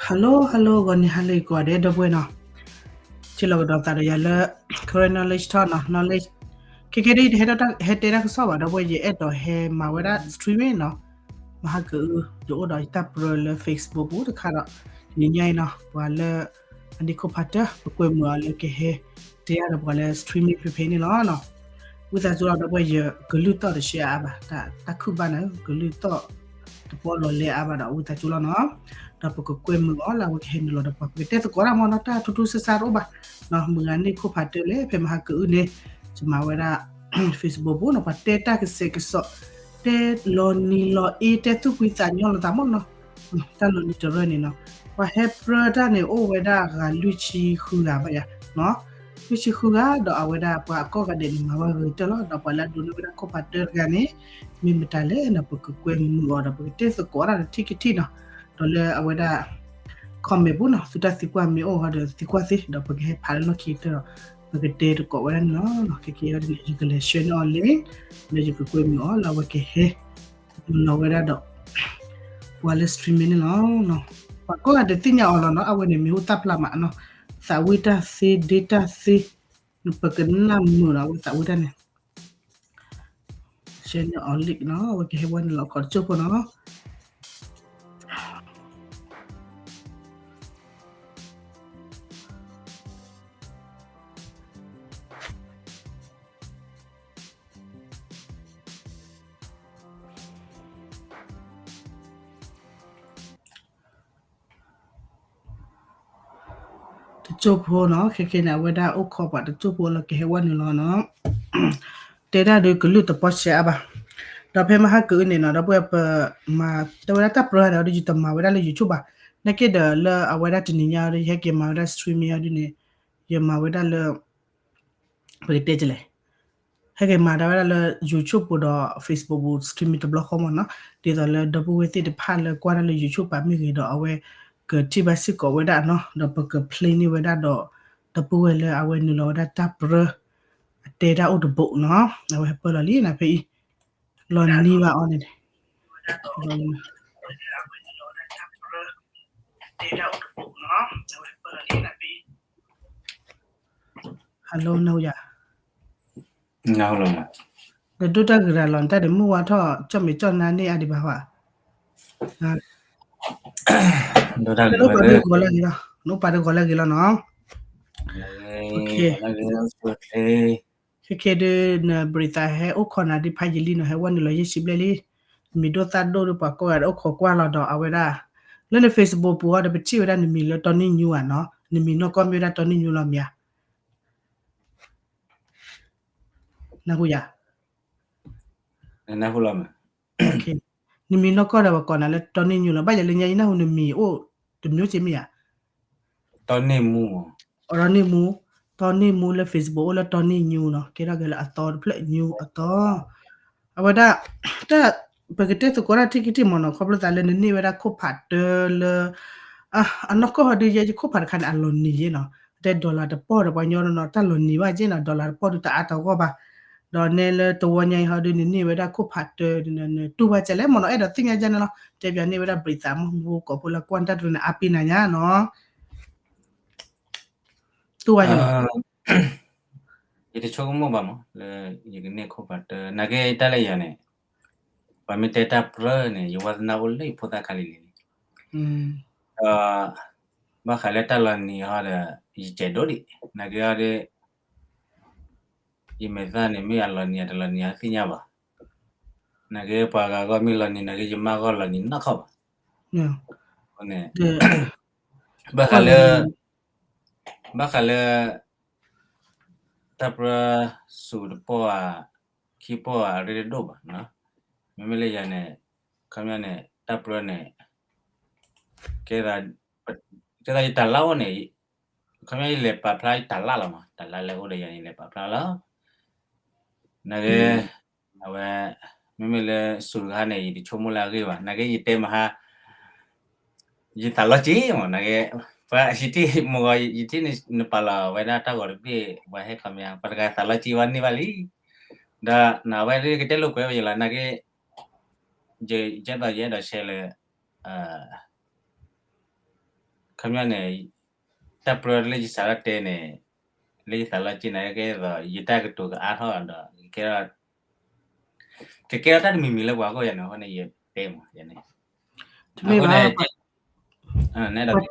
Hello hello ဂီၤနံၤဟါလၢအဂ့ၤကိးဂၤဒဲး ဒီပုၢ်ဝဲၢ်နီၤ, ထံၣ်လိာ်ကဒီးသးဒီးယၤလၢ Karen Knowledge Talk နီၤ, knowledge ခဲခဲဒ်အံၤ တဟဲတဲတၢ်ကစီၣ်ဘၣ် ဒီပုၢ်ဝဲၢ် ယအဲၣ်ဒိးဟဲမၤဝဲဒၣ် streaming နီၤ, မဟါကအု ယအိၣ်ဒီးယတၢ်ပြၢလၢ Facebook ပူၤတခါဒီး တနံၤညါအံၤနီၤ ပှၤလၢ အန့ၢ်ခိၣ်ဖးတၢၢ် ပကွဲမုာ်အီၤလၢကဟဲ တဲအါဒီးပှၤလၢ streaming ဖဲဖဲန့ၣ်လီၤနီၤ. ဝံသးစူၤလီၤ ဒီပုၢ်ဝဲၢ် ယကလုၢ်သီၣ်တရှဲအါဘၣ်, တၢ်ခုၣ်ဘၣ်န့ၣ် ကလုၢ်သီၣ်တပီလီၤလဲအါဘၣ်ဒီး ဝံသးစူၤလီၤနီၤ, ဒီးပကကွဲမုာ်အီၤလၢအဝဲကဟဲနုာ်လီၤဒီးပှၤ ပကတဲသကိးတၢ်မ့ၢ်နီၤ, တၢ်ထူထူဆါဆါတအိၣ်ဘၣ်နီၤ, မုၢ်ဂၤန့ၢ်ခိၣ်ဖးတၢၢ်လဲၣ် ဖဲမဟါကအုန့ၣ် ယမၤဝဲဒၣ် Facebook ပူၤနီၤ, ပှၤတဲတၢ်ကစဲးကစီး တဲလီၤနံၤလီၤအ့ တဲသူၣ်ဖှံသးညီလိာ်သးမ့ၢ်နီၤ, တၢ်လီၤနံၤတရၢန့ၣ်နီၤ, ပှၤဟဲပြၢတၢ်န့ၣ် အိၣ်ဝဲဒၣ်ဂၤလွံၢ်ဆံဃုဂၤဘၣ်ယၤနီၤ, လွံၢ်ဆံဃုဂၤ ဒီးအဝဲဒၣ်ပှၤအကိးဂၤဒဲးန့ၣ် မၤဝဲဂ့ၤကတၢၢ်လီၤ, ဒီးပှၤလၢအဒိးန့ၢ်ဝဲဒၣ်ခိၣ်ဖးတၢၢ်တဂၤန့ၣ် မ့ၢ်မတၤလဲၣ်နီၤ, ပကကွဲမုာ်အီၤဒီး ပကတဲသကိးတၢ်ဒီးထံၣ်ကထံၣ်နီၤ, ဒီးလၢအဝဲဒၣ် comment ပူၤနီၤ, သုတၢ်သံကွၢ်မ့ၢ်အိၣ်ဟီဒီးသံကွၢ်သ့ ဒီးပကဟဲဖးလၢလီၢ်ခံကတၢၢ်ဒီး ပကတဲသကိးဝဲဒၣ်န့ၣ်လီၤ. ခဲကဲအံၤန့ၣ် ယကလဲၤ share န့ၢ်အီၤလံ, လၢယကကွဲမုာ်အီၤလၢအဝဲကဟဲ နုာ်လီၤဝဲဒၣ်ဒီး ပှၤလၢ streaming န့ၣ်လီၤ. ပှၤကိးဂၤဒဲးသ့ၣ်ညါအီၤလီၤနီၤ, အဝဲန့ၣ်မ့ၢ်အိၣ်တၢ်ဖျါမးနီၤ, သးဝံၣ်တၢ်သ့ ဒ့တၢ်သ့ ပကနၢ်မုာ်လီၤ အဝဲသးဝံၣ်တၢ်န့ၣ် share န့ၢ်အီၤလံနီၤ, အဝဲကဟဲဝဲနုာ်လီၤခီၣ်တစိၢ်ဖိနီၤ. တစိၢ်ဖိနီၤ, ခဲခဲန့ၣ် အဝဲဒၣ်အိၣ်ခိးပှၤတစိၢ်ဖိလၢကဟဲဝဲနုာ်လီၤနီၤ, တဲဒၣ်ဒီးကလုၢ်တပီၢ်ဆဲးအါဘၣ်, ဒီးဖဲမဟါကအုန့ၣ်နီၤ, ဒီပုၢ်ဝဲၢ် ပမၤတဲဝဲဒၣ်တၢ်ပြၢန့ၣ်ဒီး ယတမၤဝဲဒၣ်လၢ YouTube ဘၣ်, နာ်က့ဒီးလၢအဝဲဒၣ်တနံၤညါဒီး ယဟဲက့ၤမၤဝဲဒၣ် streaming အီၤဒ်န့ၣ်, ယမၤဝဲဒၣ်လၢ ပကတဲကလဲၣ်, ဟဲက့ၤမၤဒၣ်ဝဲဒၣ်လၢ YouTube ပူၤဒီး Facebook ပူၤ streaming တဘျီဃီမ့ၢ်နီၤ, ဒ်သိးလၢဒီပုၢ်ဝဲၢ်သ့ၣ်တဖၣ်လၢကွၢ်တၢ်လၢ YouTube ပာ်မ့ၢ်ဂ့ၤဒီး အဝဲကထံၣ်ဘၣ်စ့ၢ်ကီးဝဲဒၣ်နီၤ, ဒီးပက play န့ၢ်ဝဲဒၣ်ဒီး ဒီပုၢ်ဝဲၢ်လၢအဝဲနုာ်လီၤဝဲဒၣ်တၢ်ပြၢ အတဲတၢ်အိၣ်တဘိးနီၤ, အဝဲဟဲပၢလီၤလံနၤဖဲအံၤ, လီၤနံၤဘၣ်အီၤန့ၣ် Hello နၢ်ဟူယၤ, နဒိၣ်တၢ်ဂ့ၤရၤလီၤ နတၢ်ဒုးမုၢ်ဝါထီၣ် ကၠီၣ်မဲာ်ကၠီၣ်နါန့ၢ်အါဒံးဘၣ်ဟါ, နအိၣ်ပာ်ဒုးဂီၤလၢအဂ့ၤလီၤ, နအိၣ်ပာ်ဒုးဂီၤလၢအဂ့ၤလီၤနီၤ, ခဲခဲဒုး နဘြံၤသးဟဲအိၣ်ခိးနၤဒ်ဖးယံာ်လံနီၤ, ဟဲဝဲနုာ်လီၤယဲၢ်ဆံဘျဲၣ်လံ, မံၤဒိၣ်သၣ်ဒိၣ်ဒီးပှၤကိးဂၤဒဲးအိၣ်ခိးကွၢ်လီၤဒီးအဝဲဒၣ်, လၢန Facebook ပူၤဟီဒီး ပထံၣ်ဝဲဒၣ်နမံၤလၢတီနံၣ်ညူဧါနီၤ, နမံၤနီၢ်ကီၢ်မ့ၢ်ဝဲဒၣ်တီနံၣ်ညူလီၤမ့ၢ်ဧါ နၢ်ဟူယၤ, နမံၤနီၢ်ကီၢ်ဒီးပှၤကိးနၤလၢတီနံၣ်ညူလီၤ, ဘၣ်ယၤလၢညါအံၤနၢ်ဟူနမံၤအိၣ်တမျိုးက့မ့ၢ်ဧါ, တီနံၣ်မူ, တီနံၣ်မူ, တီနံၣ်မူလၢ Facebook အိၣ်လၢတီနံၣ်ညူနီၤ, ကဲထီၣ်က့ၤလၢအသီတဖျၢၣ်ညူအသီ, အဝဲဒၣ်, တၢ်, ပကတဲသကိးတၢ်ထံၣ်ကထံၣ်မ့ၢ်နီၤ, ခီဖျိသးလၢနန့ၢ်ဝဲဒၣ်ခိၣ်ဖးတၢၢ်လၢ အနီၢ်ကီၢ်ဟီဒုးယဲ ယခိၣ်ဖးတခါန့ၣ် အလီၤနံၤယဲနီၤ, တဲ dollar တပီၢ်ဒီးပှၤညီနီၤနီၤ တၢ်လီၤနံၤဘၣ်က့နီၤ, dollar တပီၢ်ဒုးတအါတဂီၢ်ဘၣ်, ဒီးနဲလၢတဝီညါအံၤဟီဒုး နန့ၢ်ဝဲဒၣ်ခိၣ်ဖးတၢၢ် နတူၢ်ဘၣ်ကလဲၣ်မ့ၢ်နီၤ, အဲၣ်ဒိးသ့ၣ်ညါကန့ၣ်လီၤ, တဲပၠးန့ၢ်ဝဲဒၣ်ဘြံၤသးမုၢ်မူကိးဖိလၢကွၢ်တၢ်တရံးန့ၣ် အါပ့ၤနၤညါနီၤ တူၢ်ဝဲယနီၤ ယတဆိကမိၣ်ဘၣ်မး လၢယကန့ၢ်ခိၣ်ဖးတၢၢ် နာ်က့တၢ်လၢယၤန့ၣ်, ပှၤမ့ၢ်တဲတၢ်ပြၢန့ၣ် ယဝါသနာအိၣ်လၢယဖိသၣ်ခါလံလံလံ, ဒီး ဘၣ်ဃးလၢတၢ်လီၤနံၤဟီဒီး ယစဲးဒိၣ်ဒံး, နာ်က့ဟီဒီး ယမဲာ်သၣ်န့ၣ် မ့ၢ်အလီၤနံၤအတလီၤနံၤအသ့ၣ်ညါဘၣ်, နာ်က့ပှၤဂၤဂီၢ်မ့ၢ်လီၤနံၤ နာ်က့ယမါဂီၢ်လီၤနံၤနီၢ်ခီဘၣ်, န့ၣ် ဘၣ်ဃးလၢ ဘၣ်ဃးလၢ တၢ်ပြၢစူၤတပီၢ်ဧါ, ခံပီၢ်ဧါ အရ့တဒိၣ်ဘၣ်, မ့မ့ၢ်လၢယၤန့ၣ် ခီပညီန့ၣ် တၢ်ပြၢန့ၣ် ကဲသး ကဲသးယတၢ်လၢအိၣ်န့ၣ်, ခီပညီယလဲၤပာ်ဖျါယတၢ်လၢလီၤမး, တၢ်လၢလၢအိၣ်ဒီးယၤန့ၣ် ယလဲၤပာ်ဖျါလီၤ နာ်က့ အဝဲ မ့မ့ၢ်လၢစူၤတခါန့ၣ် ယတဆိကမိၣ်လၢအဂ့ၢ်ဘၣ်, နာ်က့ယတဲမဟါ ယသးလီၤက့မး, နာ်က့ ပှၤယထံၣ်မုၢ်ဂီၤ ယထံၣ်န့ၣ် နပာ်လီၤဝဲဒၣ်တၢ်ဂီၤတဘ့ၣ် ပှၤဟဲခီပညီ ပှၤတဂၤသးလီၤက့ဝဲန့ၢ်ဘၣ်လံ, ဒီးနဝဲဒၣ်ကတဲလိာ်ကွဲဝဲယလီၤ နာ်က့ ယဲသိးယအဲၣ်ဒိး share လၢ အ ခီပညီန့ၣ် တၢ်ပြၢလၢယစးထီၣ်တဲန့ၣ် လၢယသးလီက့ၤန့ၣ် ကဲသိး ယတၢ်ကတိၤကအါထီၣ်ဒီး ကဲထီၣ် ကကဲထီၣ်တၢ်တမံၤမံၤလၢပှၤဂီၢ်ယၤန့ၣ် အဃိန့ၣ် ယတဲမး ယန့ၣ် တမ့ၢ်ဘၣ် ပှၤ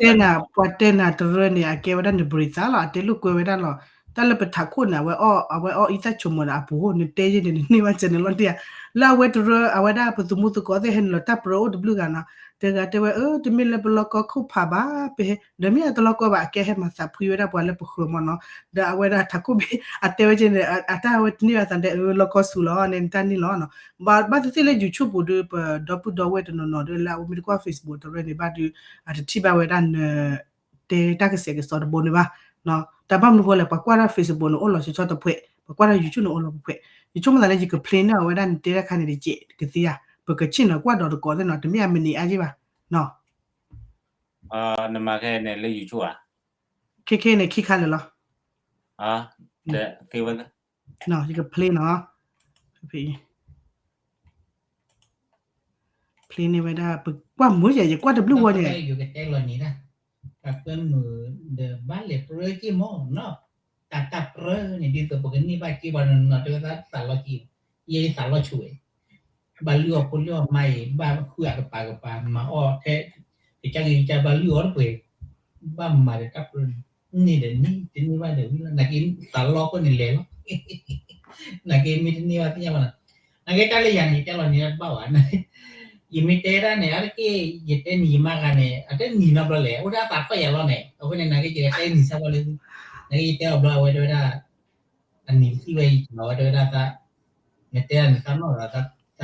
တဲနၤ ပှၤတဲနၤတရၢန့ၣ် အကဲဝဲဒၣ်နဘြံၤသးလီၤ အတဲလိာ်ကွဲဝဲဒၣ်လီၤ တၢ်လၢပထးခိၣ်န့ၣ် အဝဲအီၣ် အဝဲအီၣ်အံသၣ်ဆိမိၣ်ဒီးအပူၤ နတဲယဲန့ၣ် နန့ၢ်ဘၣ်စဲးန့ၣ်လီၤတံၢ်ဧါ လၢအဝဲတရၢ အဝဲဒၣ်ပသုးမုၢ်သကိးသ့ၣ်ဟဲနုာ်လီၤတၢ်ပြၢအိၣ်တဘျုးဂၤနီၤ တဂၤတဲဝဲ အၢ တမ့ၢ်လၢပလီၢ်ကီၢ်ခိၣ်ဖးဘၣ် ပဟဲ ဒီးမ့ၢ်အတလီၢ်ကီၢ်ဘၣ် အကဲဟဲမၤသးဖှံဝဲဒၣ်ပှၤလၢပဃၢၤမးနီၤ ဒီးအဝဲဒၣ်ထးခိၣ်ဘ့ၣ် အတဲဝဲကဲန့ၣ် အတၢ်ဝဲတန့ၢ်ဘၣ်သးဒဲး အၢ လီၢ်ကီၢ်ဆူၣ်လီၤန့ၣ် နတၢ်န့ၣ်လီၤနီၤ ဘၣ်သ့ၣ်သ့ၣ်လၢ YouTube ပူၤဒီး ပဒီပုၢ်ဒီဝဲၢ်တနီၤနီၤဒီး လၢအဝဲမ့ၢ်တကွၢ် Facebook တရၢန့ၣ်ဘၣ်ဒီး အတထံၣ်ဘၣ်ဝဲဒၣ်န တဲတၢ်ကစဲးကစီးတဘိန့ၣ်ဘၣ် တၢ်ဘၣ်မနုၤဃိလဲၣ် ပှၤကွၢ်တၢ် Facebook န့ၣ် အိၣ်လီၤဆီဆီတဖှဲး ပှၤကွၢ်တၢ် YouTube န့ၣ် အိၣ်လီၤပဖှဲး ယဆိကမိၣ်သးလၢယက play န့ၢ်အဝဲဒၣ်နတဲတၢ်ခါန့ၣ်တကဲး ကသ့ဧါ ပကဆ့ၣ်နီၤကွၢ်ဒီးတကိးသ့ၣ်နီၤ တမ့ၢ်အမံးနံးအါက့ဘၣ် နမၤခဲန့ၣ်လၢ YouTube ဧါ ခဲခဲန့ၣ် ခံခါလၢာ်လီၤ ယက play နီၤ play န့ၢ်ဝဲဒၣ် ပကွၢ်မုာ်ယဲ ယကွၢ်တဘျုးဝဲန့ၣ် ယကတဲလီၤန့ၣ်ဒၣ် ပှၤကွဲမုာ်ဒီးဘၣ်လဲၤပြၢက့ၤမ့ၢ်နီၤ တၢ်တၢ်ပြၢန့ၣ် ဒ်သိးပကန့ၢ်ဘၣ်က့ၤပှၤနီၤနီၤ တဲဝဲသးလီၤက့ၤ ယဲယသးလီၤဆူၣ်ဝဲ ဘၣ်လုၢ်အီၣ်ဖိလၢအီၣ်မါအံၤ ဘၣ်ဃုအကပၤကပၤ မၤအီၣ်ထဲ ကစၢ်က့ၤကစၢ် ဘၣ်လုၢ်အီၣ်တပှဲၤ ဘၣ်မၤဒီးတၢ်ပြၢန့ၣ် န့ၢ်ဒီးန့ၢ် တန့ၢ်ဘၣ်ဒီးဝံၤလီၤ နာ်က့သးလီၢ်ခိၣ်န့ၣ်လဲၤလီၤ နာ်က့မ့ၢ်တန့ၢ်ဘၣ်သ့ၣ်ညါဘၣ်နီၤ နာ်က့တၢ်လၢယၤန့ၣ် ယတဲလီၤန့ၣ်တဘၣ်ဘၣ် ယမ့ၢ်တဲဒၣ်န့ၣ် အါတက့ၢ် ယတဲနံၤယမါဂၤန့ၣ် အတဲနံၤနီတဘျီလဲၣ် အိၣ်ဒၣ်သးဖှီၣ်ယၤလီၤန့ၣ် အဃိန့ၣ် နာ်က့ယကတဲနံၤဆၢဝဲလၢ နာ်က့ယတဲအီၤဘျီအဝဲတဲဝဲဒၣ် အနံၤသံဝဲအံၤ အဝဲတဲဝဲဒၣ်သး နတဲဒၣ်န့ၣ် သးနီၢ်သး သးနီၢ်သး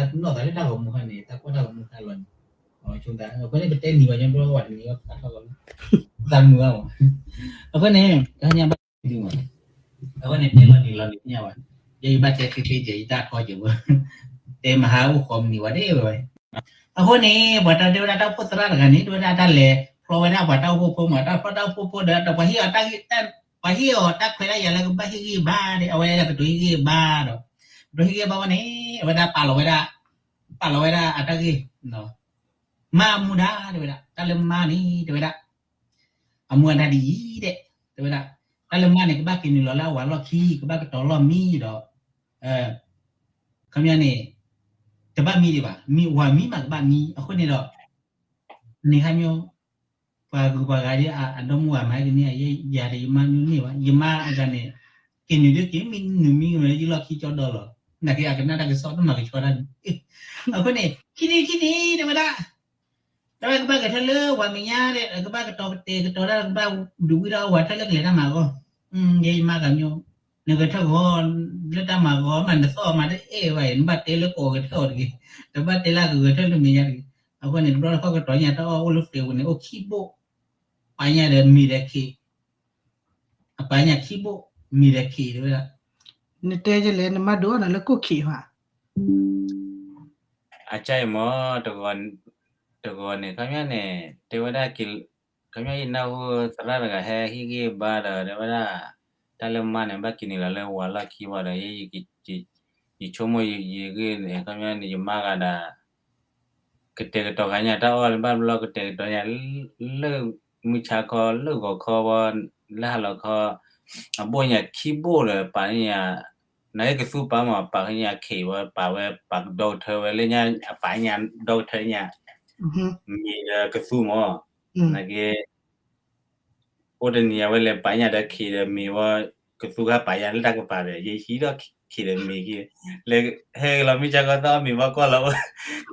လၢတၢ်ဂီၤမူခါန့ၣ် သးကွၢ်တၢ်ဂီၤမူခါလီၤန့ၣ် အဃိန့ၣ်ပတဲနံၤဘၣ်ညီဘျီဝဲတနံၤအီၣ်သးထီၣ်လီၤ သးမုာ်ဘၣ်မး အဃိန့ၣ် တဟါညါဘၣ်ဒုးမး အဃိန့ၣ်တဲလီၤနံၤလီၤနံၤသ့ၣ်ညါဘၣ် ယဲယဘၣ်တဲချ့ချ့ယဲ ယတၢ်ထီက့ၤဝဲ တဲမဟါအိၣ်ဃီမနံၤဝဲဒၣ်ဝဲ အဃိန့ၣ် ပှၤတၢ်တဲဝဲဒၣ်တၢ်အိၣ်ဖှိၣ်သရၣ်တဂၤန့ၣ် တဲဝဲဒၣ်တၢ်လဲၤဖျီဝဲဒၣ်ပှၤတၢ်အိၣ်ဖှိၣ်ဖိမး တၢ်ဖျီတၢ်အိၣ်ဖှိၣ်ဖိဒီး ပှၤဟ့ၣ်အီၤတၢ် ပှၤဟ့ၣ်အီၤတၢ်ခွဲးတၢ်ယာ်လၢကဘၣ်ဟ့ၣ်ဂံၢ်ဘါဒီး အဝဲဒၣ်ကတိၤဟ့ၣ်ဂံၢ်ဘါဝဲန့ၣ် အဝဲဒၣ်ပာ်လီၤဝဲဒၣ် ပာ်လီၤဝဲဒၣ်အတၢ်ဂ့ၢ် မါအမူဒါ တဲဝဲဒၣ် တၢ်လၢမါန့ၣ် တဲဝဲဒၣ် အမူအဒါဒ်အံၤဒဲး တဲဝဲဒၣ် တၢ်လၢမါန့ၣ် ကဘၣ်က့ၤနုာ်လီၤလၢအဝၤလီၢ်ခံ ကဘၣ်ကတီၤလီၢ်မံဒီး ခီပညီန့ၣ် တဘၣ်မံဒံးဘၣ် မံဝၤမံမးကဘၣ်မံ အဃိန့ၣ်ဒီး န့ၣ်ခါမီ ပှၤဂုၤပှၤဂၤဒ်အဒီမါဝၤမၤကန့ၢ် ယၤဒီးယမါမ့ၢ်န့ၢ်ဘၣ် ယမါအဂၤန့ၣ် က့ၤနုာ်ဒ်က့ၤ မ့ၢ်နုာ်မံကမၢယလီၢ်ခံကၠီဒီလီၤ နာ်က့အကနၣ်တၢ်ကစီၣ်တမၤကဆှီတၢ်န့ၣ် အဃိန့ၣ် ခံနံၤခံနံၤ တဲဝဲဒၣ် တၢ်ဝဲကဘၣ်ဂဲၤထၢၣ်လၢပှၤမဲာ်ညါဒီး ကဘၣ်ကတီၤကတဲာ်ကတီၤတၢ် ကဘၣ်ဒုးဝံၣ်ထီၣ်ဝဲထၢၣ်လၢကလဲၤတၢ်မၤဂီၢ် ယဲယမါဂၤမီ နဂဲၤထၢၣ်ဂီၤ လၢတၢ်မၤဂီၢ်မး နသီၣ်မးတအဲၣ်ဘၣ်အံၤ နဘၣ်တဲလၢကိးဂဲၤထၢၣ်အီၤတဂ့ၤ တဘၣ်တဲလၢကဂဲၤထၢၣ်လၢမဲာ်ညါတဂ့ၤ အဃိန့ၣ် တဘျီတခီၣ်ကတီၤညါတၢ်အီၣ်အိၣ်လၢ Facebook န့ၣ် အိၣ်ခံဘိၣ် ပာ်ညါဒီးမံၤဒီးခံး အပာ်ညါခံဘိၣ် မံၤဒီးခံးတဲဝဲဒၣ် နတဲယလဲၣ် နမါဒိးအီၣ်နၤလၢကိၣ်ခံးဧါ အကါအံၤမ့ၢ် တဂီၤန့ၣ် ခီပညီန့ၣ် တဲဝဲဒၣ် ခီပညီယနၢ်ဟူသရၣ်တဂၤဟဲဟ့ၣ်ဂံၢ်ဘါဒီး တဲဝဲဒၣ် တၢ်လၢမါန့ၣ် ဘၣ်က့ၤနုာ်လီၤလၢဝၤလီၢ်ခံဘၣ်ဒီး ယဆိကမိၣ်ယဂ့ၢ်န့ၣ် ခီပညီန့ၣ် ယမါဂၤဒၣ် ကတဲာ်ကတီၤဂၤညါတၢ်အီၣ်ဘၣ်ဘျီ ကတဲာ်ကတီၤညါ လၢမုၢ်ဆါခီ လၢဂီၤခီဝဲ လၢဟါလီၤခီ အဘိၣ်ညါခံဘိၣ်ဒီး ပာ်န့ၢ်ညါ နာ်က့ကသူပာ်မး ပာ်ကညါခံးဝဲ ပာ်ဝဲ ပာ်ကဒီကထၢဝဲလၢညါ အပာ်ညါဒီကထၢညါ မ့ၢ်ဒီးကသူမး နာ်က့ အိၣ်တနံၤအဝဲလဲၤပာ်ညါဒီးခံးဒီးမ့ၢ်ဝဲ ကသူကပာ်ညါလၢတၢ်ကပၤဒီး ယဟံးထီၣ်ခံးဒီးမ့ၢ်က့ၤ လဲၤဟဲလီၤမုၢ်ဆါခီသီမ့ၢ်ဘၣ်ကွၢ်လီၤ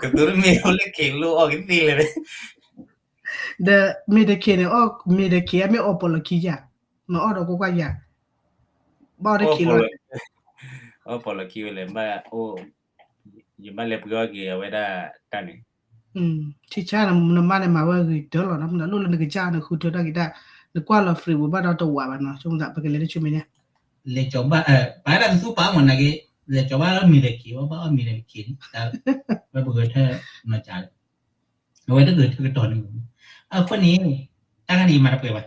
ကသူတမ့ၢ်အိၣ်လၢခံးလိၣ်အီၣ်ကသ့လဲၣ် ဒီးမ့ၢ်တခံးန့ၣ် မ့ၢ်တခံးအမ့ၢ်အီၣ်ပီၣ်လီၤခံယၤ မ့ၢ်အီၣ်ဒီးကွၢ်ကွၢ်ယၤ ဘၣ်အီၣ်တခံးလီၤ အီၣ်ပီၣ်လီၤခံဝဲလဲၣ် ဘၣ်အိၣ် ယဘၣ်လဲၤပှ့ၤအီၣ်က့ၤအဝဲဒၣ်တၢ်န့ၣ် ထံဆါနမါန့ၣ်မၤဝဲဂ့ၤတၢ်လီၤ နလိၣ်လၢနကစၢ်န့ၣ် ဃုထၢထီၣ်က့ၤတၢ် နကွၢ်လီၤ free ပူၤဘၣ်ဒီးတဝးဘၣ်နီၤ ဆိကမိၣ်သး ပကလဲၤလၢဆူမဲာ်ညါ လဲၤကၠီၤဘၣ် ပှၤဒၣ်ကသူပာ်မးနာ်က့ လဲၤကၠီၤဘၣ်မ့ၢ်တခံး ဘၣ်အီၣ်မ့ၢ်တခံး ဝဲပဂဲၤထၢၣ်နီၤကၠး အဝဲတဂဲၤထၢၣ်ကတီၤန့ၣ် အဃိန့ၣ် တၢ်ဂၤန့ၣ်ယမၤတပှဲၤဘၣ်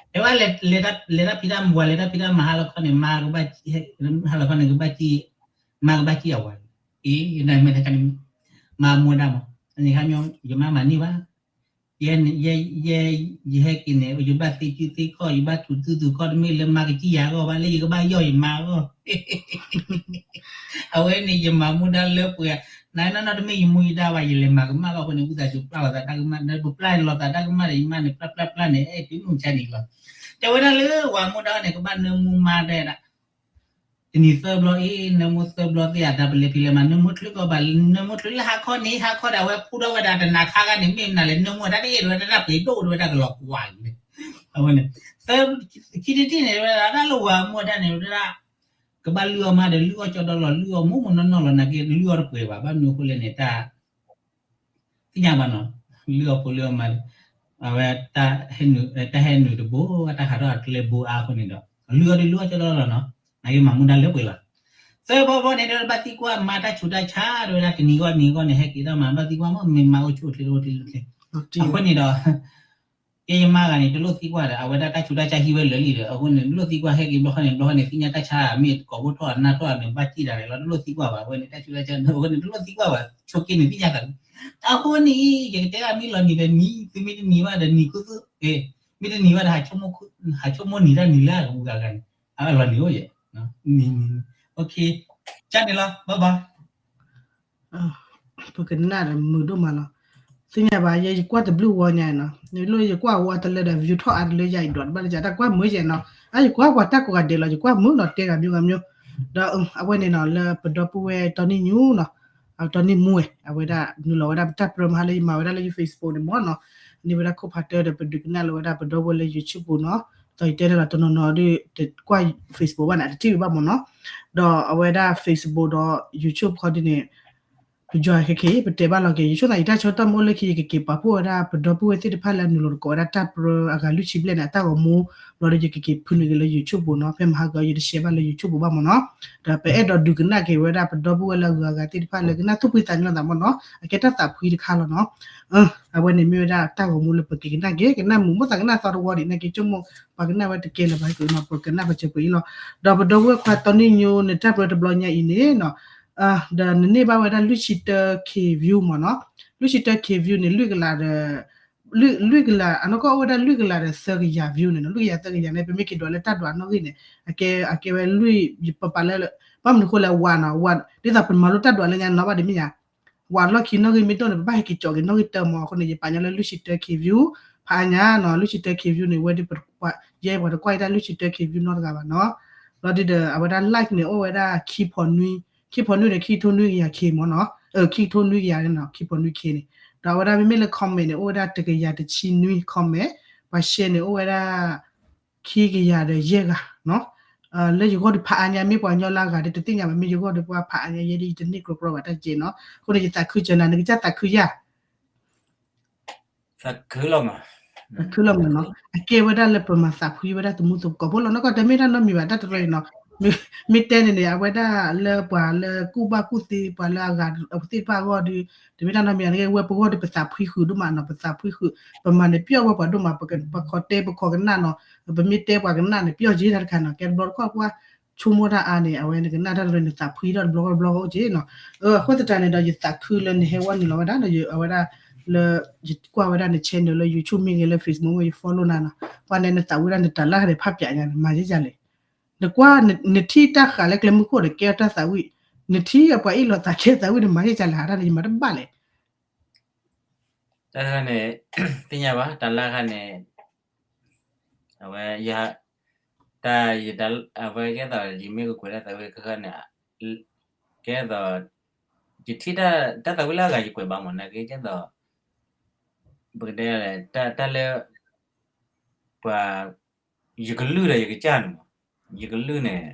တဲဝဲလဲၤတၢ်ဖံးတၢ်မၤ လဲၤတၢ်ဖံးတၢ်မၤဟါလီၤခီန့ၣ် ဟါလီၤခီန့ၣ် ကဘၣ်စံၣ် မါကဘၣ်စံၣ်အဝၤ အ့ နမ့ၢ်တခါန့ၣ် မါမူဒါမး န့ၣ်ခါမီ ယမါမၤန့ၢ်ဘၣ် ယဲ ယဲ ယဲ ယဟဲက့ၤန့ၣ် ယဘၣ်သ့စုသ့ခီၣ် ယဘၣ်သူၣ်သူသူၣ်ခီၣ် တမ့ၢ်လၢမါကစံၣ်ယၤအဂီၢ်ဘၣ် လၢယကဘၣ်ယီၢ်ယမါအဂီၢ်. အဝဲန့ၣ် ယမၤမူဒါလၢပှဲၤ, နနီၢ်နီၢ်တမ့ၢ်ယမူယဒါဘၣ် ယလဲၤမၤကမၣ်လီၤအဃိန့ၣ် ဝံသးစူၤပျၢ်လိာ်သးတၢ်ကမၣ် ပပျၢ်လိာ်သးတၢ်ကမၣ်ဒီး ယမါန့ၣ် ပျၢ်ပျၢ်ပျၢ်န့ၣ် အဲၣ်တုၤမုၢ်မဆါန့ၣ်လီၤ. တဲဝဲဒၣ်လၢ ဝၤမူဒါန့ၣ် ကဘၣ်နၢမူမါဒဲဒၣ် တနံၤသၢဘျီအံၤ နၢမူသၢဘျီသ့ၣ်အတၢ်ပလဲၤဖံးလဲၤမၤ နၢမူချုးကီးဘၣ် နၢမူချုးလၢဟါခီန့ၣ် ဟါခီဒီး အဝဲဖူထီၣ်ဝဲဒၣ်တနၤခါဂၤန့ၣ် မ့ၢ်မနုၤလဲၣ် နၢမူတၢ်တအဲၣ်ဒိးဝဲတၢ်ပှ့ၤဒိၣ်ဒိၣ်ဝဲတၢ်ကလီၤကွၢ်န့ၣ် အဝဲန့ၣ် သၢ ခံထံၣ်တထံၣ်န့ၣ် ဝဲဒၣ်တၢ်လၢဝၤမူဒါန့ၣ် ဝဲဒၣ် ကဘၣ်လုၢ်အီၣ်မါဒီး လုၢ်အီၣ်ကၠီဒီလီၤ လုၢ်အီၣ်မိၢ်မိၢ်နီၢ်နီၢ်လီၤ နာ်က့ လုၢ်အီၣ်တပှဲၤဘၣ် ဘၣ်မနုၤအဃိလဲၣ်န့ၣ် တၢ် သ့ၣ်ညါဘၣ်နီၤ လုၢ်အီၣ်ဖိလုၢ်အီၣ်မါ အဝဲ တၢ်ဟဲနုာ်တဘိ တၢ်ဟးထီၣ်အကျဲဘိအါအဃိန့ၣ်ဒီး လုၢ်အီၣ်ဒုးလုၢ်အီၣ်ကၠီဒီလီၤနီၤ နာ်က့မၤမူဒါလၢပှဲၤလီၤ. သၢဘီဘီန့ၣ်ဒီး ဘၣ်သံကွၢ်မါတၢ်ဆူးတၢ်ဆါ ဒီးဝဲဒၣ်တနံၤဂီၢ်နံၤဂီၢ်န့ၣ် ဟဲက့ၤဒီးမၤ ဘၣ်သံကွၢ်မ့ၢ်မ့ၢ်မါအိၣ်ဆူၣ်အိၣ်ချ့အိၣ်ချ့အိၣ်ချ့ အဃိန့ၣ်ဒီး ကဲယမါဂၤန့ၣ် တလိၣ်သံကွၢ်ဒီး အဝဲဒၣ်တၢ်ဆူးတၢ်ဆါဟံးဝဲလၢာ်လံဒီး အဃိန့ၣ် တလိၣ်သံကွၢ် ဟဲက့ၤဘျီဃီန့ၣ် ဘျီဃီန့ၣ် သ့ၣ်ညါတၢ်ဆါ မ့ၢ်ကိးဘိထီၣ်အနၢ်ထီၣ်န့ၣ် ဘၣ်စံၣ်တၢ်န့ၣ်လီၤ တလိၣ်သံကွၢ်ဘၣ် အဝဲန့ၣ် တၢ်ဆူးတၢ်ဆါ အဃိန့ၣ် တလိၣ်သံကွၢ်ဘၣ် ဆိးက့န့ၣ် သ့ၣ်ညါသး အဃိန့ၣ် ယကတဲဒၣ်မ့ၢ်လီၤနံၤဒီးနံၤ သုမ့ၢ်တနံၤဘၣ်ဒီးနံၤခူသူၣ် မ့ၢ်တနံၤဘၣ်ဒီး ဟးဆိကမိၣ်နံၤတၢ်နံၤလၢအဂၤ အဂၤန့ၣ် အလီၤနံၤအိၣ်ယဲၢ် နံၤ နံၤ ကန့ၣ်လီၤ ဘၣ်ဘၣ် ပကနၣ်ဒီးမုာ်ဒိၣ်မးလီၤ. သ့ၣ်ညါဘၣ် ယဲ ယကွၢ်တဘျုးဝီညါနီၤ နလိၣ်ယကွၢ်ဝီတလၢဒီး view ထီၣ်အါတလၢယၤ ယဒွးတဘၣ်လၢယၤ တၢ်ကွၢ်မုာ်ယဲၢ်နီၤ အါ ယကွၢ်ပှၤတၢ်ကိးဂၤဒဲးလီၤ ယကွၢ်မုာ်နီၤ တဲဂၤမျိုးဂၤမျိုး ဒီးအဝဲန့ၣ်နီၤ လၢပဒီပုၢ်ဝဲၢ်တီနံၣ်ညူနီၤ တီနံၣ်မူဝဲ အဝဲဒၣ်နုာ်လီၤဝဲဒၣ်ပတၢ်ပြၢမဟါလၢယမၤဝဲဒၣ်လၢယ Facebook န့ၣ်မ့ၢ်နီၤ န့ၢ်ဝဲဒၣ်ခိၣ်ဖးတၢဒီး ပဒုးကနၣ်လီၤဝဲဒၣ်ပဒီပုၢ်ဝဲၢ်လၢ YouTube ပူၤနီၤ ဒီးယတဲန့ၣ်လီၤတနီၤနီၤဒုး တကွၢ် Facebook ဘၣ်န့ၣ် အတထံၣ်ဝဲဘၣ်မ့ၢ်နီၤ ဒီးအဝဲဒၣ် Facebook ဒီး YouTube ခီဒ်န့ၣ် ပယီၤခဲခဲအံၤ ပတဲဘၣ်လီၤက့ၤ ယဆိသး ယတၢ်ဆၢကတီၢ်မ့ၢ်အိၣ်လၢခံ ယကက့ၤပာ်ဖှိၣ်ဝဲဒၣ်ပဒီပုၢ်ဝဲၢ်သ့ၣ်တဖၣ်လၢအနုာ်လီၤတကိးဝဲဒၣ်တၢ်ပြၢအဂၤလွံၢ်ဆံဘျဲၣ်န့ၣ် အတၢ်ဂီၤမူ ဘျီဒီးယကက့ၤဖုနုာ်က့ၤလၢ YouTube ပူၤနီၤ ဖဲမဟါကီး ယတရှဲဘၣ်လၢ YouTube ပူၤဘၣ်မ့ၢ်နီၤ ဒီးပအဲၣ်ဒိးဒုးကနၣ်က့ၤဝဲဒၣ်ပဒီပုၢ်ဝဲၢ်လၢအဂုၤအဂၤသ့ၣ်တဖၣ်လၢကနၣ်သူၣ်ဖှံသးညီသးမ့ၢ်နီၤ အကဲတၢ်သးဖှံတခါလီၤနီၤ အဝဲန့ၣ်မ့ၢ်ဝဲဒၣ်တၢ်ဂီၤမူလၢပက့ၤကနၣ်က့ၤ ကနၣ်မုာ်မိၣ်သးကနၣ်သီတဝီဒံး နာ်က့ဆိကမိၣ် ပှၤကနၣ်ဝဲတကဲလၢၤဘၣ်က့ၤနီၤ ပကနၣ်ပစၢၤပှဲၤအံၤလီၤ ဒီးပဒီပုၢ်ဝဲၢ်ခွါတီနံၣ်ညူ နတၢ်ပြၢတဘျီညါအံၤန့ၣ်နီၤ ဒီးနန့ၢ်ဘၣ်ဝဲဒၣ်လွံၢ်ဆံတၢ K view မ့ၢ်နီၤ လွံၢ်ဆံတၢ K view န့ၣ် လွံၢ်ကလးဒီး လွံၢ်ကလး အနီၢ်ကီၢ်အိၣ်ဝဲဒၣ်လွံၢ်ကလးဒီးသၢကယၤ view န့ၣ်နီၤ လွံၢ်ကယၤသၢကယၤန့ၣ် ပမ့ၢ်က့ၤဒွးလၢတၢ်ဒွးနီၣ်ဂံၢ်န့ၣ် အကဲ အကဲဝဲလွံၢ် ပပာ်လၢ ဘၣ်မနုၤဃိလဲၣ် ဝၤနီၤ ဝၤ ဒ်သိးပမၤလိတၢ်ဒွးလၢညါနီၤဘၣ်ဒ်မ့ၢ်ယါ ဝၤလီၢ်ခံနီၣ်ဂံၢ်မ့ၢ်ဒိၣ်န့ၣ် ပဘၣ်ဟဲက့ၤကၠီက့ၤနီၣ်ဂံၢ်တၢမ့ၢ် အဃိန့ၣ် ယပာ်ညီလၢလွံၢ်ဆံတၢ K view ဖးအါညါနီၤ လွံၢ်ဆံတၢ K view န့ၣ် ဝဲဒ်ပ ယဲပှၤတကွၢ်ယတၢ်လွံၢ်ဆံတၢ K view နီတဂၤဘၣ်နီၤ လီၤဒ်ဒီး အဝဲဒၣ် like န့ၣ် အိၣ်ဝဲဒၣ်ခံဖီနွံ ခံဖီနွံန့ၣ် ခံကထိနွံကယၤ K မ့ၢ်နီၤ ခံကထိနွံကယၤန့ၣ်နီၤ ခံဖီနွံ K န့ၣ် ဒီးအဝဲဒၣ်မ့မ့ၢ်လၢ comment န့ၣ် အိၣ်ဝဲဒၣ်တကယၤတဆံနွံ comment ပှၤ share န့ၣ် အိၣ်ဝဲဒၣ် ခံကယၤဒီးယဲၢ်ဂၤနီၤ လၢယဂီၢ်ဒီးဖးအါညါ မ့ၢ်ပှၤညီလၢအဂၤဒီးတသ့ၣ်ညါဘၣ် မ့ၢ်ယဂီၢ်ဒီးပှၤဖးအါညါ ယဲဒ်ယတန့ၢ်ကြီကြီဘၣ်တၢ်ကဲနီၤ အဃိန့ၣ် ယသးခုစၢၤနၤ နကစၢ်သးခုယၤ သးခုလီၤမး သးခုလီၤမးနီၤ အကဲဝဲဒၣ်လၢပမၤသးဖှံဝဲဒၣ်တမူသကိးဖိလီၤ နီၢ်ကီၢ်တမ့ၢ်တၢ်နီတမံၤဘၣ် တၢ်တရၢအံၤနီၤ မ့ၢ်တဲန့ၣ်န့ၣ် အဝဲဒၣ်လၢပှၤလၢကူၣ်ဘၣ်ကူၣ်သ့ ပှၤလၢအဂၤသ့ၣ်တဖၣ်အဂီၢ်ဒီး တမ့ၢ်တၢ်နီတမံၤ နကဲဝဲပဂီၢ်ဒီးပသးဖှံဃုာ်ဒိၣ်မးနီၤ ပသးဖှံဃုာ် ပမၤန့ၣ်ပျီၢ်ဝဲပှၤဒိၣ်မး ပခိးတဲပခိးကနၣ်နီၤ ပမ့ၢ်တဲပှၤကနၣ်န့ၣ် ပျီၢ်က့ၤတၢ်တခါနီၤ ကဲတဘျီတခီၣ်ပှၤဆိကမိၣ်တၢ်အါန့ၣ် အဝဲနကနၣ်တၢ်တရၢန့ၣ် သးဖှံထီၣ်တဘျီတဘျီအိၣ်က့နီၤ အဃိသတးန့ၣ်ဒီး ယသးခုလၢနဟဲဝဲနုာ်လီၤဝဲဒၣ်ဒီး အဝဲဒၣ်လၢ ယကွၢ်ဝဲဒၣ်န channel လၢ YouTube မ့ၢ်ဂ့ၤလၢ Facebook မ့ၢ်ဂ့ၤ ယ follow နၤနီၤ ပှၤန့ၣ်နသးဝံၣ်ဒၣ်နတၢ်လၢ်န့ၣ် ဖးပၠးညါန့ၣ် မၤယဲၢ်ကလဲၣ် နကွၢ် နထံၣ်တၢ်ဃာ်လၢကျဲမုၢ်ခိၣ်ဒီးကဲထီၣ်တၢ်သးဝံၣ် နထံၣ်အပှၤအ့ၣ်လိာ်သးကဲသးဝံၣ်န့ၣ် မၤယဲၢ်ကလဲၣ် ဟးတၢ်န့ၣ် ယမၤတဘၣ်လဲၣ် တၢ်န့ၣ် သ့ၣ်ညါဘၣ် တၢ်လၢ်ခါန့ၣ် အဝဲ ယ တၢ် ယတၢ် အဝဲကဲသိး ယမ့ၢ်ကကွဲးတၢ်သးဝံၣ်ခဲခါန့ၣ် ကဲသိး ယထံၣ်တၢ် တၢ်သးဝံၣ်လၢအဂၤယကွဲးဘၣ်မ့ၢ်နာ်က့ ကဲသိး ပကတဲ တၢ်လၢ ပှၤ ယကလုၢ်ဒီးယကစၢ်န့ၣ်မး ယကလုၢ်န့ၣ်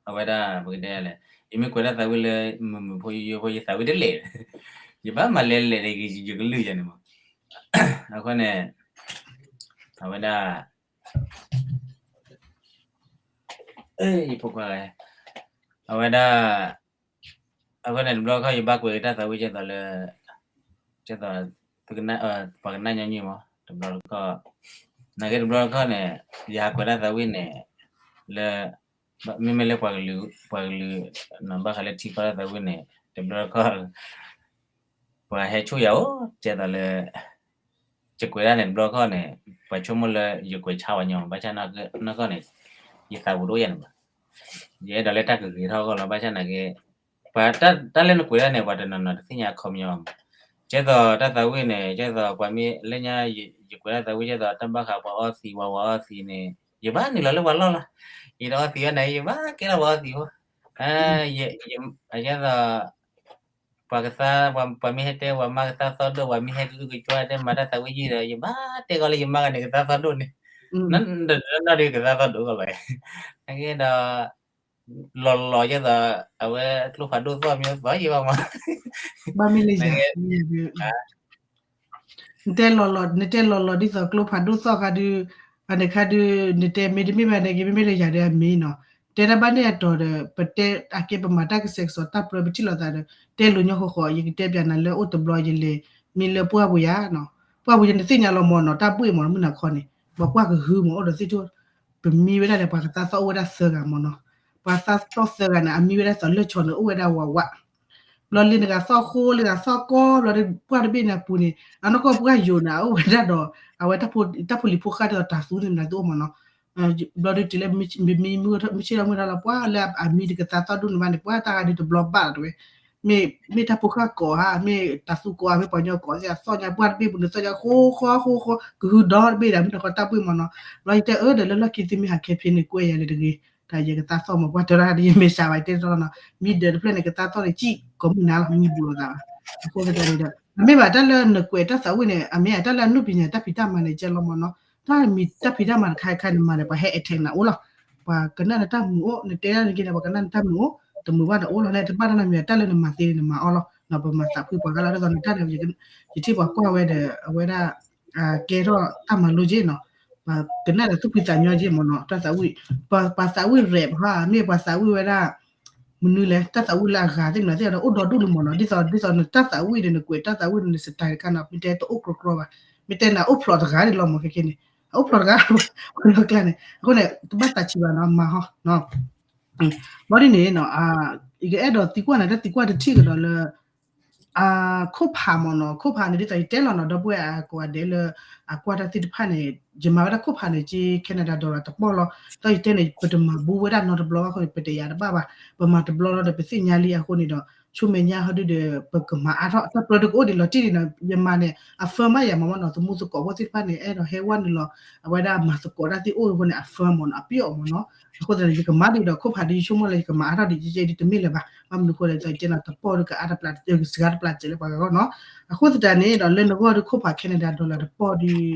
အဝဲဒၣ် ပကတဲလဲၣ် ယမ့ၢ်ကွဲးတၢ်သးဝံၣ်လၢ မုာ်မုာ်ဖိယိယိဖိ ယသးဝံၣ်တလဲၣ် ယဘၣ်မၤလဲၤလဲၤဒီးယကလုၢ်ယၤန့ၣ်မး အဃိန့ၣ် အဝဲဒၣ် ယဖိခွါ အဝဲဒၣ် အဃိန့ၣ် တဘျီတခီၣ် ယဘၣ်ကွဲးက့ၤတၢ်သးဝံၣ် ကဲသိးလၢ ကဲသိး ပှၤကနၣ်ညီနုၢ်မး တဘျီတခီၣ် နာ်က့တဘျီတခီၣ်န့ၣ် ယဟးကွဲးတၢ်သးဝံၣ်န့ၣ် လၢ မ့မ့ၢ်လၢပှၤကလုာ် ပှၤကလုာ် ဘၣ်ဃးလၢထံကီၢ်တၢ်သးဝံၣ်န့ၣ် တဘျီတခီၣ် ပှၤဟဲဆိၣ်ယၤအိၣ် ကဲသိးလၢ ယကွဲးဒၣ်န့ၣ်တဘျီခီန့ၣ် ပှၤဆိကမိၣ်လၢယကွဲးဆါဝဲညီ ဘၣ်ဆၣ်နီၢ်ကီၢ်န့ၣ် ယသးပူၤတအိၣ်ယၤန့ၣ်ဘၣ်. ယအဲၣ်ဒိးလၢတၢ်ကဂ့ၤထီၣ်အဂီၢ်လီၤ. ဘၣ်ဆၣ်နာ်က့ ပှၤတၢ်လၢနကွဲးဒၣ်န့ၣ် ပှၤတနီၤနီၤတသ့ၣ်ညါအခီပညီဘၣ်မး. ကဲသိးတၢ်သးဝံၣ်န့ၣ် ကဲသိးပှၤမ့ၢ်လၢညါ ယကွဲးတၢ်သးဝံၣ် ကဲသိးတၢ်ဘၣ်ဃးပှၤအီသံး ပှၤဝၤအီသံးန့ၣ် ယဘၣ်နုာ်လီၤလၢပှၤလီၢ်လီၤ. ယတအီသံးဘၣ်န့ၣ် ယဘၣ်ကဲထီၣ်ပှၤအီသံးဖိ ကဲသိး ပှၤကသါ ပှၤမ့ၢ်ဟဲတဲ ပှၤမါကသါသီၣ်ဒိၣ် ပှၤမ့ၢ်ဟဲကအုကကွၢ် တဲမၤတၢ်သးဝံၣ်ယံာ်ဒီး ယဘၣ်တဲကီးလၢယမါဂၤန့ၣ် ကသါသီၣ်ဒိၣ်န့ၣ် ဒီးကသါသီၣ်ဒိၣ်ကီးလီၤ. နာ်က့ဒီး လီၤလီၤ ကဲသိး အဝဲကျိဖးဒိၣ်သီၣ်မ့ၢ်သီၣ်ယံာ်ဘၣ်မး ဘၣ်မ့ၢ်လၢယၤ နတဲလီၤလီၤ နတဲလီၤလီၤဒ်သိးကျိဖးဒိၣ်သီၣ်ခါဒုး အန့ၣ်ခါဒုး နတဲမ့တမ့ၢ်ဘၣ်န့ၣ်က့ မ့မ့ၢ်လၢယၤဒီးအမ့ၢ်နီၤ တဲတၢ်ဘၣ်န့ၣ်အတီၤဒီး ပတဲအကဲပမၤတၢ်ကစဲးကစီးတၢ်ပြၢပထံၣ်လိာ်သးဒီး တဲလိၤညီဃီဃီ ယကတဲပျးနၤလၢအိၣ်တဘျီယလဲၤ မ့ၢ်လၢပှၢ်ပူၤယၤနီၤ ပှၢ်ပူၤယၤန့ၣ်သ့ၣ်ညါလီၤမးနီၤ တၢ်ဘှ့ၣ်မးနီၤ မုၢ်နၤခီန့ၣ် ပှၤကွၢ်ကဟုမး အိၣ်ဒီးသ့ၣ်ထီၣ် ပမံဝဲဒၣ်လဲၣ် ပှၤကသါသီၣ်အိၣ်ဝဲဒၣ်သၢဂၤမးနီၤ ပှၤသါသီၣ်သၢဂၤန့ၣ် အမံဝဲဒၣ်သီၣ်လၢဆီၣ်န့ၣ် အိၣ်ဝဲဒၣ်ဝးဝး ဘျီလၢနဂၤသီၣ်ဃိ လၢဂၤသီၣ်ကီ ဘျီဒီးပှၢ်တဘ့ၣ်န့ၣ်အပူၤန့ၣ် အနီၢ်ကီၢ်ပှၢ်ယိာ်န့ၣ် အအိၣ်ဝဲဒၣ်ဒီး အဝဲတၢ်ဖိလံၤဖိဃၢ်ဒ်သိးတၤသူန့ၣ်မနုၤတအိၣ်မးနီၤ ဘျီဒီးတုၤလၢမ့ၢ်ဆ့ၣ်ထီၣ်မုၢ်ထီၣ်လီၤ ပှၢ်လၢအမံတကသါသီၣ်ဒိၣ်န့ၣ်ဘၣ်န့ၣ် ပှၢ်တၢ်ဂၤဒုးတဘျီဘၣ်လီၤတဝဲ မ့ၢ်တၢ်ဖိဃၢ်ကိးဧါ မ့ၢ်တၤသူကိးဧါ မ့ၢ်ပှၤကညီကိးသ့ၣ်အသီၣ်ညါ ပှၢ်တဘ့ၣ်ပူၤန့ၣ်သီၣ်ညါဃိဃီဃိဃီ ကဟုဒီတဘ့ၣ်ဒီး မုၢ်နၤခီတၢ်ဘှ့ၣ်မးနီၤ ဘျီယတဲအၢဒီးလၢလီၢ်ခံသုမ့ၢ်ဟးခဲဖံန့ၣ် ကွဲးယၤလၢတဂ့ၤ တၢ်ယကသါသီၣ်မး ပှၢ်တဲဒၣ်ယမ့ၢ်စှၤဘၣ်တဲတၢ်လီၤနီၤ မံဒၢးတဖျၢၣ်န့ၣ် ကသါသီၣ်န့ၣ်ကံၣ်ကိးမုၢ်နၤလီၤ မံဘူးလိာ်သးဘၣ် အဃိသတးန့ၣ်ဒီး အမ့ၢ်ဘၣ်တၢ်လၢနကွဲးတၢ်သးဝံၣ်န့ၣ် အမ့ၢ်အတၢ်လၢအနုပညာတၢ်ဖံးတၢ်မၤန့ၣ်ကဲလီၤမးနီၤ တၢ်မံၤတၢ်ဖံးတၢ်မၤတခါခါန့ၣ်မၤဒီး ပှၤဟဲ attack နၤအိၣ်လီၤ ပှၤကနၣ်နတၢ်မုာ်အိၣ် နတဲဒၣ်န့ၣ်က့န့ၣ် ပှၤကနၣ်နတၢ်မုာ်အိၣ် တမုာ်ဘၣ်န့ၣ်အိၣ်လီၤန့ၣ် တဘၣ်တၢ်နီတမံၤ တၢ်လၢနမၤသ့န့ၣ် နမၤအီၤလီၤ ပမၤသးဖှံပှၤဂၤလီၤ ဒ်သိးနတၢ်န့ၣ် ယထံၣ်ပှၤကွၢ်ဝဲဒီး အဝဲဒၣ် ကဲထီၣ်တၢ်မၤလိက့နီၤ ပှၤကနၣ်ဒီးသူၣ်ဖှံသးညီက့မးနီၤ တၢ်သးဝံၣ် ပှၤသးဝံၣ် rap ဟီ မ့ၢ်ပှၤသးဝံၣ်ဝဲဒၣ် မနုၤလဲၣ် တၢ်သးဝံၣ်လၢအဂၤသ့ၣ်မနုၤသ့ၣ်ဒီး အိၣ်ဒီဒူၣ်လံမးနီၤ ဒ်သိး ဒ်သိးနတၢ်သးဝံၣ်ဒီး နကွဲးတၢ်သးဝံၣ်ဒီး န style တခါနီၤ မ့ၢ်တဲတအိၣ်ကြီကြီဘၣ် မ့ၢ်တဲနၤအိၣ်ဖျိးတဂၤန့ၣ်လီၤမး ခဲခဲန့ၣ် အအိၣ်ဖျိးတဂၤ ပှၤလီၤကျါန့ၣ် အဃိန့ၣ် တဘၣ်သးဆံးဘၣ်နီၤ မၤဟီ ဘျီဒ်န့ၣ်နီၤ ယကအဲၣ်ဒိးသံကွၢ်နၤ တၢ်သံကွၢ်တထံၣ်ကဒီးလၢ ခိၣ်ဖးမ့ၢ်နီၤ ခိၣ်ဖးန့ၣ် ဒ်သိးယတဲလီၤနီၤ ဒီပုၢ်ဝဲၢ်အကိးဂၤဒဲးလၢ အကွၢ်တၢ်သ့ၣ်တဖၣ်န့ၣ် ယမၤဝဲဒၣ်ခိၣ်ဖးန့ၣ် က့ Canada dollar တပီၢ်လီၤ ဒီးယတဲန့ၣ် ပတမၤဘူးဝဲဒၣ်နီတဘျီဘၣ်အဃိန့ၣ် ပတယၤတဘၣ်ဘၣ် ပမၤတဘျီလီၤဒီး ပသ့ၣ်ညါလံအဃိန့ၣ်ဒီး ဆူမဲာ်ညါဟီဒုဒီး ပကမၤအါထီၣ် တၢ်ပြၢတကအိၣ်ဒံးလီၤတံၢ်န့ၣ်နီၤ ယမၤန့ၣ် အ firm ဘၣ်ယၤမ့ၢ်နီၤ သမူသကိးဖိသ့ၣ်တဖၣ်န့ၣ် အဲၣ်ဒိးဟဲဝဲနုာ်လီၤ အဝဲဒၣ်မၤသကိးတၢ်သ့ၣ်အိၣ်အဃိန့ၣ် အ firm မ့ၢ်နီၤ အပျီၣ်မ့ၢ်နီၤ အဃိသတးန့ၣ် ယကမၤဒံးဒီးခိၣ်ဖးဒ်ယဆိကမိၣ်လၢယကမၤအါထီၣ်ဒံး ယဲဒ်တမ့ၢ်လၢၤဘၣ် ဘၣ်မနုၤအဃိလဲၣ် ယတဲနီၤ တပီၢ်ဒီးကအါတပျး စှၤတပျးစဲးလၢပှၤဂၤဂီၢ်နီၤ အဃိသတးန့ၣ်ဒီး လၢနဂီၢ်ဒီးခိၣ်ဖး Canada dollar တပီၢ်ဒီး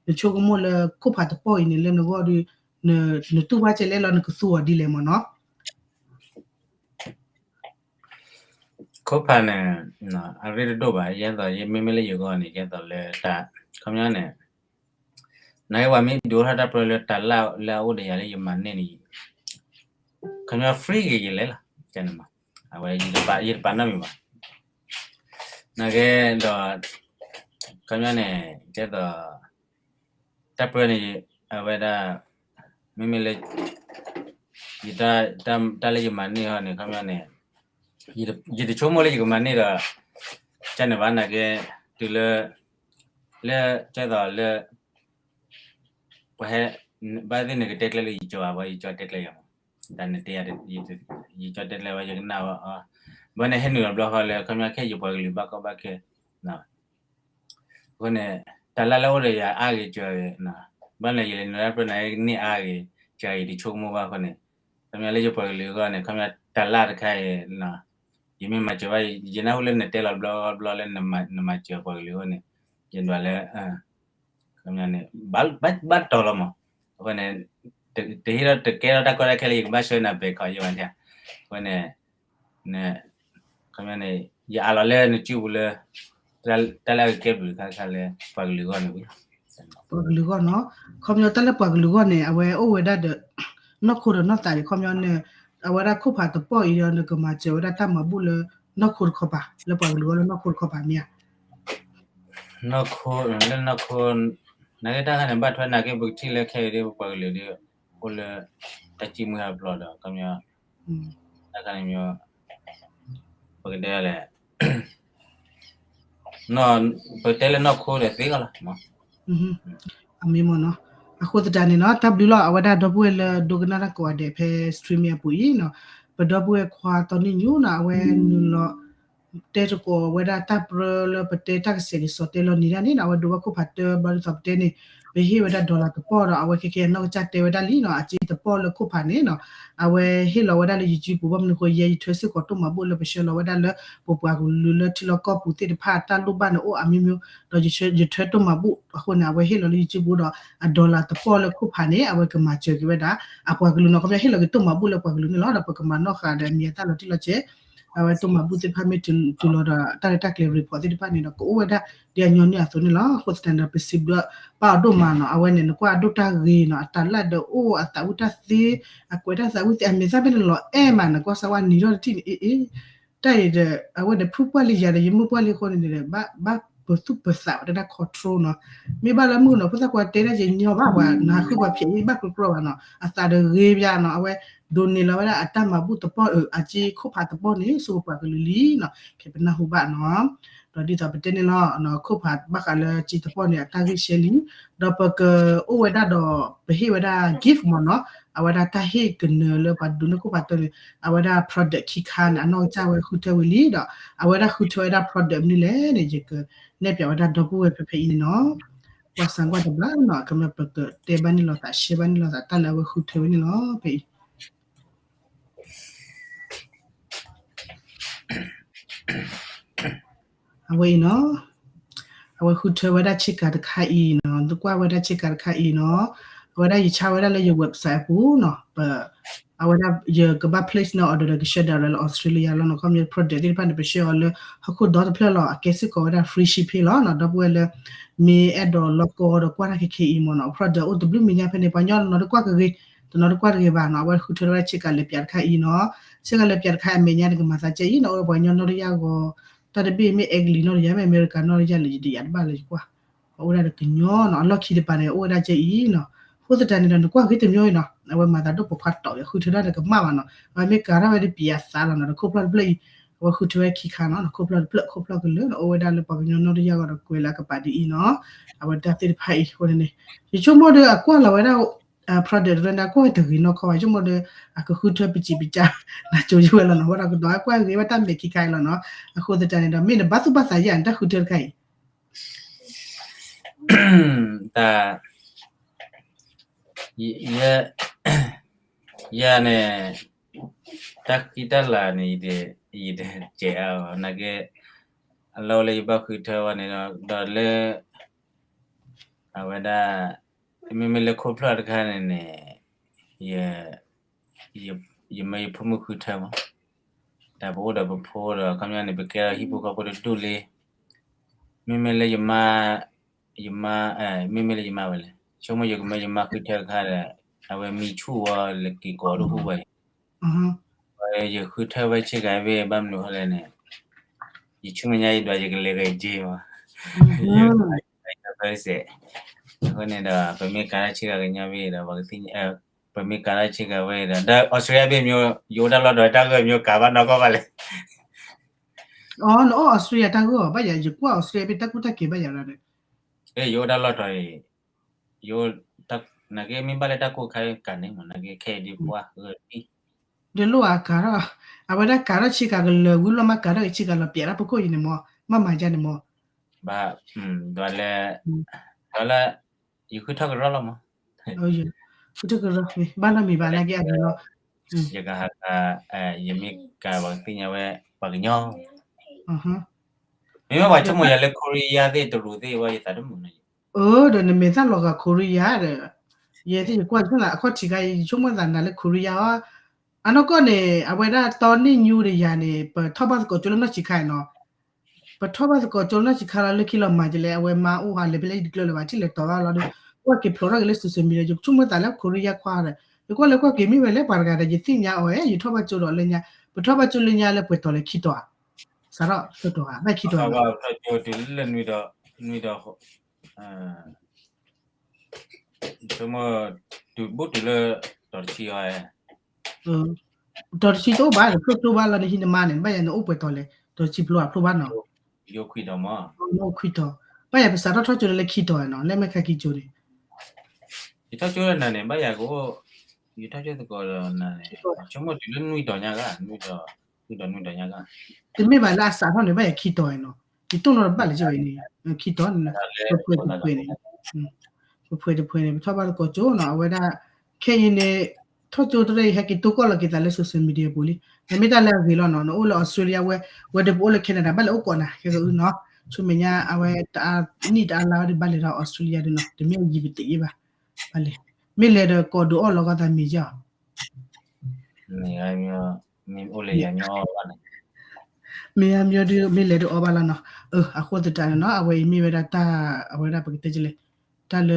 နဆိကမိၣ်လၢခိၣ်ဖးတပီၢ်အံၤန့ၣ် လၢနဂီၢ်ဒီး နတူၢ်ဘၣ်ကဲလဲၣ်လီၤ နကသူအီၤဒ်လဲၣ်မ့ၢ်နီၤ ခိၣ်ဖးန့ၣ် အရ့တဒိၣ်ဘၣ် ယဲသိး ယမ့မ့ၢ်လၢယဂီၢ်န့ၣ် ယဲသိးလၢတၢ် ခီပညီန့ၣ် နာ်က့ပှၤမ့ၢ်ဒုးအိၣ်ထီၣ်တၢ်ပြၢလၢတၢ်လၢ်လၢအအိၣ်ဒီးယၤလၢ ယမၤန့ၢ်န့ၣ် ခီပညီ free က့ၤယလဲၤလီၤ ကန့ၣ်မး အဝဲ ယတပာ်နီတမံၤဘၣ် နာ်က့ဒီး ခီပညီန့ၣ် ကဲသိး တၢ်ပြၢန့ၣ် အဝဲဒၣ် မ့မ့ၢ်လၢ ယ တၢ်လၢယမၤန့ၢ်ဟီန့ၣ် ခီပညီန့ၣ် ယတဆိကမိၣ်လၢယကမၤန့ၢ်ဒီး ကန့ၣ်ဘၣ်နာ်က့ တုၤလၢ လၢ ကဲသိးလၢ ပှၤဟဲ ဘၣ်သ့ၣ်နကတဲကျဲလၢယကၠီၤဘၣ် ယကၠီၤတဲကျဲယၤမး တၢ်န့ၣ်တဲ ယကၠီၤတဲကျဲဝဲ ယကနၣ်ဝဲ ဘၣ်န့ၣ်ဟဲနုာ်လီၤဘျီဃီလၢ ခီပညီခဲအံၤယပှၤကလုာ်ဘၣ်ကီဘၣ်ခဲ အဃိန့ၣ် တၢ်လၢ်လၢအိၣ်ဒီးယၤအါဂ့ၤစှၤဂ့ၤ ဘၣ်န့ၣ် ယလဲၤနုာ်လၢပြၢန့ၣ် န့ၢ်အါဂ့ၤ စှၤဂ့ၤ ယတဆိကမိၣ်ဘၣ်အဃိန့ၣ် ခီပညီလၢယပှၤကလုာ်အဂီၢ်န့ၣ် ခီပညီတၢ်လၢ်တခါအံၤ ယမ့ၢ်မၤစၢၤဘၣ် ယနၢ်ဟူလၢနတဲလီၤဘျီဘျီလၢ နမၤစၢၤပှၤကလုာ်အဃိန့ၣ် ယဒွးလၢ ခီပညီန့ၣ် ဘၣ်တီၤလီၤမး အဃိန့ၣ် တဟ့ၣ်ထီၣ်တကဲထီၣ်တၢ်ကီတၢ်ခဲလၢယကဘၣ်ဆှၢနၤဘဲခီယဲဘၣ်န့ၣ် အဃိန့ၣ် ခီပညီန့ၣ် ယအးလီၤလၢနစုပူၤလၢ တၢ်လၢအကကဲဘျုးတခါခါလၢပှၤကလုာ်အဂီၢ်န့ၣ် ပှၤကလုာ်အဂီၢ်နီၤ ခီပညီတၢ်လၢပှၤကလုာ်အဂီၢ်န့ၣ် အဝဲအိၣ်ဝဲဒၣ်ဒီး နီၢ်ခိဒီးနီၢ်သးန့ၣ် ခီပညီန့ၣ် အဝဲဒၣ်ခိၣ်ဖးတပီၢ်အံၤဒီး နကမၤစၢၤဝဲဒၣ်တၢ်မၤဘူၣ်လၢ နီၢ်ခိတခီပၤ လၢပှၤကလုာ်အဂီၢ်လၢနီၢ်ခိတခီပၤမ့ၢ်ဧါ နီၢ်ခိ လၢနီၢ်ခိ နာ်က့တၢ်ခါန့ၣ် ဘၣ်ထွဲနာ်က့ ပကထံၣ်လၢခဲအံၤဒီး ပှၤကလုာ်ဒီး အိၣ်လၢ တၢ်စံၣ်မုၢ်ဟးဖျိးဒီး ခီပညီ တၢ်ခါန့ၣ် ပကတဲလဲၣ် ပကတဲလၢနီၢ်ခိဒီးသ့ကီးလီၤ မး အမ့ၢ်မ့ၢ်နီၤ, အဃိသတးန့ၣ်နီၤ တၢ်ဘျုးလီၤ အဝဲဒၣ်ဒီပုၢ်ဝဲၢ်လၢဒိကနၣ်တၢ်ကိးဂၤဒဲးဖဲ stream အပူၤအံၤနီၤ, ပဒီပုၢ်ဝဲၢ်ခွါတီနံၣ်ညိနီၤ အဝဲနုာ်လီၤ တဲသကိးဝဲဒၣ်တၢ်ပြၢလၢပတဲတၢ်ကစဲးကစီၤတဲလီၤနံၤဒၣ်န့ၣ်နီၤ, အဝဲဒိဘၣ်ခိၣ်ဖးတၢဘျီဒ်သိးပတဲန့ၣ်, ပဟ့ၣ်ဝဲဒၣ် dollar တပီၢ်ဒီး အဝဲခဲကဲအနီၢ်ကစၢ်တဲဝဲဒၣ်လံနီၤ, အစ့တပီၢ်လၢခိၣ်ဖးန့ၣ်နီၤ, အဝဲဟ့ၣ်လီၤဝဲဒၣ်လၢယစုပူၤ ဘၣ်မနုၤဃိ ယဲယထွဲစ့ၢ်ကီးတိၢ်မၤဘူၣ်လၢပဆှၢလီၤဝဲဒၣ်လၢ ပပှၤကလုာ်လၢထံလီၢ်ကီၢ်ပူၤသ့ၣ်တဖၣ် တၢ်လိၣ်ဘၣ်န့ၣ်အိၣ်အမျိုးမျိုး, ဒီးယထွဲတိၢ်မၤဘူၣ်အဃိန့ၣ် အဝဲဟ့ၣ်လီၤလၢယစုပူၤဒီး အ dollar တပီၢ်လၢခိၣ်ဖးန့ၣ် အဝဲကမၤစၢၤက့ၤဝဲဒၣ် အပှၤကလုာ်နီၤ, ခီပညီဟ့ၣ်လီၤက့ၤတိၢ်မၤဘူၣ်လၢပှၤကလုာ်န့ၣ်လီၤ, ဒီးပကမၤနီၣ်ဃာ်ဒီးအမံၤအသၣ်လီၤတံၢ်လီၤဆဲး အဝဲတိၢ်မၤဘူၣ်သ့ၣ်တဖၣ်မ့ၢ်တုၤလီၤဒီး တၢ်ရဲၣ်တၢ်ကျဲၤ report သ့ၣ်တဖၣ်န့ၣ်ဒီး ကအိၣ်ဝဲဒၣ်ဒ်အညီနုၢ်အသိးန့ၣ်လီၤ. အဃိသတးန့ၣ်ဒီး ပစံးဘျုးဘၣ်အီၤဒိၣ်မးနီၤ, အဝဲန့ၣ် နကွၢ်အဒိၣ်တၢ်ဂ့ၤနီၤ, အတၢ်လၢ်ဒီးအိၣ် အသးဝံၣ်တၢ်သ့, အကွဲးတၢ်သးဝံၣ်သ့ အမဲာ်သၣ်ဖဲန့ၣ်လီၤအဲၣ်မး, နကွၢ်စၢ်ဝဲနံၤထီၣ်တထံၣ်န့ၣ် အ့ၣ်အ့ၣ် တၢ်အံၤဒီး အဝဲန့ၣ်ဖုပှၢ်လံယၤဒီး ယမုၢ်ပှၢ်လံအဃိန့ၣ်ဒီး ဘၣ်ပသူၣ်ပသးဝဲဒၣ် control နီၤ, မ့ၢ်ဘၣ်လၢမုၢ်နီၤ ဖိသၣ်ခွါတဲဒၣ်ယညီဘၣ်ပှၤ နဟးဃုပှၤဖျဲးအံၤ ဘၣ်ကြိကြိဘၣ်နီၤ, အသးဒီးဂ့ၤဘၣ်နီၤ, အဝဲ ဒိးန့ၢ်လီၤဝဲဒၣ်အတၢ်မၤဘူၣ်တပီၢ် အစ့ခိၣ်ဖးတပီၢ်န့ၣ် ဆူပပှၤကလုာ်လံနီၤ, ဖဲပနၢ်ဟူဘၣ်နီၤ, ဒီးဒ်သိးပတဲန့ၣ်လီၤ, ခိၣ်ဖးဘၣ်ဃးလၢစ့တပီၢ်န့ၣ် အတၢ်ဂ့ၢ်ရှဲလံ, ဒီးပကအိၣ်ဝဲဒၣ်ဒီး ပဟ့ၣ်ဝဲဒၣ် gift မ့ၢ်နီၤ, အဝဲဒၣ်တၢ်ဟ့ၣ်ကနၢၤလၢပှၤဒိးန့ၢ်ခိၣ်ဖးတၢန့ၣ် အဝဲဒၣ် product ခံခါန့ၣ် အနီၢ်ကစၢ်ဝဲဃုထၢဝံၤလံဒီး အဝဲဒၣ်ဃုထၢဝဲဒၣ် product မနုၤလဲၣ်န့ၣ် ယကနဲၣ်ပၠးဝဲဒၣ်ဒီပုၢ်ဝဲၢ်ဖဲဖဲအံၤန့ၣ်နီၤ, ကွၢ်စၢ်ကွၢ်တဘျီနီၤ, ကမၢပကတဲဘၣ်န့ၣ်လိာ်သး ရှဲဘၣ်န့ၣ်လိာ်သး တၢ်လၢအဝဲဃုထၢဝဲန့ၣ်လီၤ ဖဲအံၤ အဝဲအံၤနီၤ, အဝဲဃုထၢဝဲဒၣ်ဆ့ကၤတခါအံၤနီၤ, နကွၢ်ဝဲဒၣ်ဆ့ကၤတခါအံၤနီၤ, အဝဲဒၣ်ယဆါဝဲဒၣ်လၢယ website အပူၤနီၤ, ပ အဝဲဒၣ်ယကဘၣ် place န့ၣ် order ဒီးကဆှၢ direct လၢ Australia လီၤနီၤ, ခီဖျိ product သ့ၣ်တဖၣ်န့ၣ် ပဆှၢအီၤလၢဟီၣ်ခိၣ်ဒီတဖျၢၣ်လီၤ, အကဲစ့ၢ်ကီးဝဲဒၣ် free shipping လီၤနီၤ, ဒီပုၢ်ဝဲၢ်လၢ မ့ၢ်အဲၣ်ဒိးလီၢ်ကီဒီးကွၢ်တၢ်ခဲခဲအံၤမ့ၢ်နီၤ, product အိၣ်တဘျုးမံၤညါဖဲန့ၣ် ပှၤကညီတနီၤတကွၢ်ကဂ့ၤ, တနီၤတကွၢ်တဂ့ၤဘၣ်နီၤ, အဝဲဃုထၢဝဲဒၣ်ဆ့ကၤလၢပၠးတခါအံၤနီၤ, ဆ့ကၤလၢပၠးတခါအမဲာ်ညါတကမၤသးကဲအံၤနီၤ, အိၣ်ဒီးပှၤကညီနီၢ်တယၢ်ဂီၤ, တၢ်တဘ့ၣ်မ့ၢ်အဲကလံးနီၢ်တယၢ် မ့ၢ်အမဲရကၤနီၢ်တယၢ်လၢယတယၤတဘၣ်လၢယကွၢ် အအိၣ်ဒၣ်ဒီးကညီနီၤ, အလီၢ်ခံတပၤန့ၣ် အိၣ်ဝဲဒၣ်ကဲအံၤနီၤ, အဃိသတးန့ၣ်ဒီး နကွၢ်ဂ့ၤတမံၤအံၤနီၤ, အဝဲမၤသးဒိၣ်ပိာ်ခွါတီာ်အံၤ အဃုထၢတၢ်ဒီးကမၣ်ဘၣ်နီၤ, အဝဲမ့ၢ်ကၤထီၣ်ဝဲဒ်ပၠးသးလီၤနီၤ, ဒီးခိၣ်ဖျီၣ်တဖျၢၣ်အံၤ, အဝဲဃုထၢဝဲခံခါနီၤ, ခိၣ်ဖျီၣ်တဖျၢၣ် ခိၣ်ဖျီၣ်ကလၢာ်နီၤ, အိၣ်ဝဲဒၣ်လၢပှၤကညီနီၢ်တယၢ်ဂီၤဒီးကွဲးလၢအကပၤဒ်အံၤနီၤ, အဝဲတၢ်သ့ၣ်တဖၣ်အံၤအဃိန့ၣ်, ယဆိကမိၣ်ဒီးအကွၢ်လီၤဝဲဒၣ် product တရၢန့ၣ် ကွၢ်ဝဲတဂ့ၤနီၢ်ခီဘၣ်, ယဆိကမိၣ်ဒီး အကဃုထၢပစံးပစၢ် နၤကၠိယဝဲလီၤနီၤ, ဝဲဒၣ်ကဒီးကွၢ်ဂ့ၤဝဲတၢ်မဲာ်ခံခါအံၤလီၤနီၤ, အဃိသတးန့ၣ်ဒီး မ့ၢ်နဘၣ်သူၣ်ဘၣ်သးယၤန့ၣ် တၢ်ဃုထၢတခါအံၤ တၢ် ယ ယၤန့ၣ် တၢ်ဃံတၢ်လၤန့ၣ် ယတစဲးအါဘၣ်, နာ်က့ အလီၢ်လၢယဘၣ်ဃုထၢဝဲန့ၣ်ဒီး ဒီးလၢ အဝဲဒၣ် မ့မ့ၢ်လၢခိၣ်ဖျီၣ်တခါန့ၣ်န့ၣ် ယ ယမၢယဖိမုၣ်ဃုထၢမး, တၢ်ပအိၣ်ဒီးပဖိဒီး ခီပညီန့ၣ် ပကဲထီၣ်ဟံၣ်ဖိဃီဖိတဒူၣ်လံ, မ့မ့ၢ်လၢယမါ ယမါ မ့မ့ၢ်လၢယမါဝဲလဲၣ်, ဆိကမိၣ်ယကမၢယမါဃုထၢတခါဒီး အဝဲမံဆူၣ်ဝဲလၢက့ၤကိးတဟူးဝဲအံၤ, ယဃုထၢဝဲဆ့ကၤဘ့ၣ် ဘၣ်မနုၤဃိလဲၣ်န့ၣ်, ယဆူမဲာ်ညါယဒွးယကလဲၤဂဲၤက့ၤမး, ယ အဃိန့ၣ်ဒီး ပမ့ၢ်ကၤထီၣ်ဆ့ကၤကညီဘ့ၣ်ဒီး ပှၤကသ့ၣ်ညါ ပမ့ၢ်ကၤထီၣ်ဆ့ကၤဝဲဒီး ဒီးအီစထြ့လယါဘ့ၣ်မ့ၢ် ယအိၣ်တၢ်လီၢ်တီၤတၢ်ဂၢၢ်မ့ၢ်ကၤဘၣ်နီၢ်ကီၢ်ဘၣ်လဲၣ်. အိ နအိၣ်အီစထြ့လယါတၢ်ဂၢၢ်အီၤဘၣ်ယၤ ယကွၢ်အီစထြ့လယါဘ့ၣ်တၢ်ကူတၢ်က့ၤဘၣ်ယၤဒီး, ယအိၣ်တၢ်လီၢ်တီၤအံၤ, ယ နာ်က့မ့ၢ်ဘၣ်လၢတၢ်ကိၢ်ခါကၤန့ၣ်မး နာ်က့ခဲအံၤဒ်ပှၢ်ဂၢၢ်တံၢ် ဒ်လိၣ်အကၤထီၣ်, အဝဲဒၣ်ကၤထီၣ်ဆ့ကၤကလၢာ်ဝံၤလီၤမး ကၤထီၣ်က့ၤဆ့ကၤလီၤပၠးတၢ်ဖီခိၣ်အံၤန့ၣ်မး မ့ၢ်မၤယါန့ၣ်မး, ဘၣ်, ဒ်လဲၣ်, ဒ်လဲၣ်, ယဃုထၢကရီလီၤမး, ဃုထၢကရီ, ဘၣ်နီတမံၤဘၣ်နာ်က့အဂ့ၤလီၤ, ယကဟးကၤ, ယမ့ၢ်ကၤပှၤကသ့ၣ်ညါဝဲ ပှၤကညီ, မ့မ့ၢ်ပှၤဆိကမိၣ်ယၤလၢ ခိရံယါသ့ၣ်တရူးသ့ၣ်ဝဲ ယသးတမုာ်နီၤ, အၢ ဒီးနမဲာ်သၣ်လီၤဂာ်ခိရံယါဒီး, ယဲသ့ၣ်ယကွၢ်ယဆိကမိၣ်သး အခီၣ်ထံးခါအံၤ ယဆိကမိၣ်သးနၤလၢခိရံယါအီၤ, အနီၢ်ကီၢ်န့ၣ် အဝဲဒၣ်တီနံၣ်ညူတယၤန့ၣ် ပထီၣ်ဘၣ်သကိးကၠိလၢနီၢ်ဆံးခါအံၤနီၤ, ပထီၣ်ဘၣ်သကိးကၠိလၢနီၢ်ဆံးခါလီၤ လၢခံလီၤမၤကလဲၣ် အဝဲမါအိၣ်ဟးလဲၤဖဲလဲၣ်ယတကျၢၢ်လၢၤဘၣ် ထံၣ်လဲၤတီၤဘၣ်လီၤဒီး, ကွၢ်က့ၤဖျိးထီၣ်က့ၤလၢ social media ယဆိကမိၣ်သးလၢခိရံယါခွါဒီး, ယကွၢ်လၢကွၢ်က့ၤမ့ၢ်ဝဲလဲၣ်ပှၤတဂၤဒီး ယသ့ၣ်ညါအီၤဧဲ ယထီၣ်ဘၣ်ကၠိဒီးလၢညါ, ပထီၣ်ဘၣ်ကၠိလၢညါလၢပှဲၤတီၤလဲၤခံတီၤဧါ, စးထီၣ်ဖျိတီၤဧါ ဘၣ်ခံတီၤဧါ, တုၤလၢနွံတီၤ, နွံတီၤ ဆိကမိၣ် တုၤဘူၣ်တုၤလၢ တီၤတဆံအီၤ, တီၤတဆံတအိၣ်ဘၣ်ဒီး ဖျိဖျိဘၣ်လီၤ နဟံးနမါန့ၣ် ဘၣ်ယၤန့ၣ်အိၣ်ပှဲၤတီၤလဲၣ် တီၤတဆံဖျိဧါ ဖျိဘၣ်နီၤ, ယအိၣ်ခွံတီၤမး, အိၣ်ခွံတီၤ, ဘၣ် ဘၣ်ယၤပစးထီၣ်ထီၣ်ကၠိလၢခံတီၤနီၤ လၢမဲၢ်ခါခံကၠိန့ၣ် ယထီၣ်ကၠိနၤန့ၣ် ဘၣ်ယၤကအိၣ် ယထီၣ်ကၠိသကိးဒီးနၤန့ၣ် ဆိကမိၣ်တုၤလၢနွံတီၤညါဂၤ နွံတီၤ ဃုတီၤနွံတီၤညါဂၤ တမ့ၢ်ဘၣ်လၢအစးထီၣ်န့ၣ် ဘၣ်ယၤခံတီၤနီၤ ယတိၢ်နီၣ်တဘၣ်လၢၤဘၣ်န့ၣ် ခံတီၤန့ၣ် ပဖှဲးတဖှဲးန့ၣ် ပဖှဲးတဖှဲးန့ၣ် ပထီၣ်ဘၣ်သကိးကၠိနီၤ အဝဲဒၣ် ခဲအံၤန့ၣ် ထီၣ်ကၠိတရၢအံၤ ဟဲက့ၤတိၢ်ကီၢ်လီၤက့ၤသးလၢ social media ပူၤလံ နမ့ၢ်တၢ်လၢအဂ့ၤလီၤနီၤ နအိၣ်လၢ Australia ဝဲ ဝဲဒီးပအိၣ်လၢ Canada ဘၣ်လဲၤအိၣ်ကိးနၤ ခဲကအုနီၤ ဆူမဲာ်ညါ အဝဲတအါနံၣ်တအါလါဝဲဒီး ဘၣ်လဲၤဒီး Australia ဒုနီၤ တမ့ၢ်အယံၤပသ့ၣ်ယ့ၢ်ဘၣ် ဘၣ်လဲၤ မ့ၢ်လဲၤဒီးကိးဒုးအီၣ်လီၤဂီၢ်သးမ့ၤယီၤ မ့ၢ်အါမံၤဒု မ့ၢ်လဲၤဒုးအီၣ်ဘၣ်လီၤနီၤ အဃိသတးန့ၣ်နီၤ အဝဲအံၤမ့ၢ်ဝဲဒၣ်တၢ် အဝဲဒၣ်ပကတဲလဲၣ် တၢ်လၢ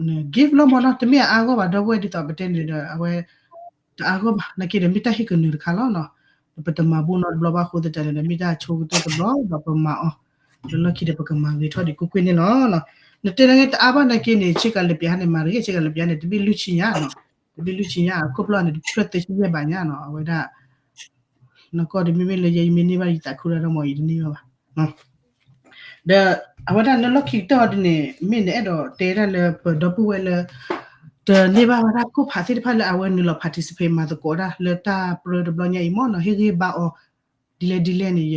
န gift လီၤမၢ်နီၤ တမ့ၢ်အအါဂီၢ်ဘၣ် ဒီပုၢ်ဝဲၢ်ဒ်သိးပတဲန့ၣ်ဒီး အဝဲ တအါဂီၢ်ဘၣ် နာ်က့ဒီး မ့ၢ်တၢ်ဟ့ၣ်ကနၢၤတခါလီၤနီၤ ပတမၤဘူၣ်နီတဘျီဘၣ်အဃိသတးန့ၣ်ဒီး မ့ၢ်တၢ်ဆိကတၢၢ်တဘျီဒီးပမၤအီၤ လၢလီၢ်ခံဒီးပကမၤဂ့ၤထီၣ်ဒံးကွ့ၢ်ကွ့ၢ်န့ၣ်လီၤ နတဲန့ၣ်တအါဘၣ်နာ်က့န့ၣ် ဆ့ကၤလၢပျၢၤန့ၣ် မၤတဂ့ၤ ဆ့ကၤလၢပျၢၤန့ၣ် တဘ့ၣ်လွံၢ်ဆံညါနီၤ တဘ့ၣ်လွံၢ်ဆံညါ ခိၣ်ဖျီၣ်န့ၣ် တဖျၢၣ်သၢဆံယဲၢ်ဘးညါနီၤ အဝဲဒၣ် နကီၢ်ဒုးမ့မ့ၢ်လၢယဲယမ့ၢ်န့ၢ်ဘၣ်ယသးခုဒၣ်ဒီးမ့ၢ်ယတန့ၢ်ဘၣ်ဘၣ် ဒီးအဝဲဒၣ်လၢလီၢ်ခံကတၢၢ်အီၤဒ်န့ၣ် မ့ၢ်နအဲၣ်ဒိးတဲဒၣ်လၢပဒီပုၢ်ဝဲၢ်လၢ တန့ၢ်ဘၣ်ဝဲဒၣ်ခိၣ်ဖးသ့ၣ်တဖၣ်လၢအဝဲနုာ်လီၤ participate မၤသကိးဒၣ်လၢတၢ်ပြၢတဘျီညါအံၤမၢ်နီၤ ဟ့ၣ်ဂံၢ်ဘါအီၤ ဒ်လဲၣ်ဒ်လဲၣ်န့ၣ် ယ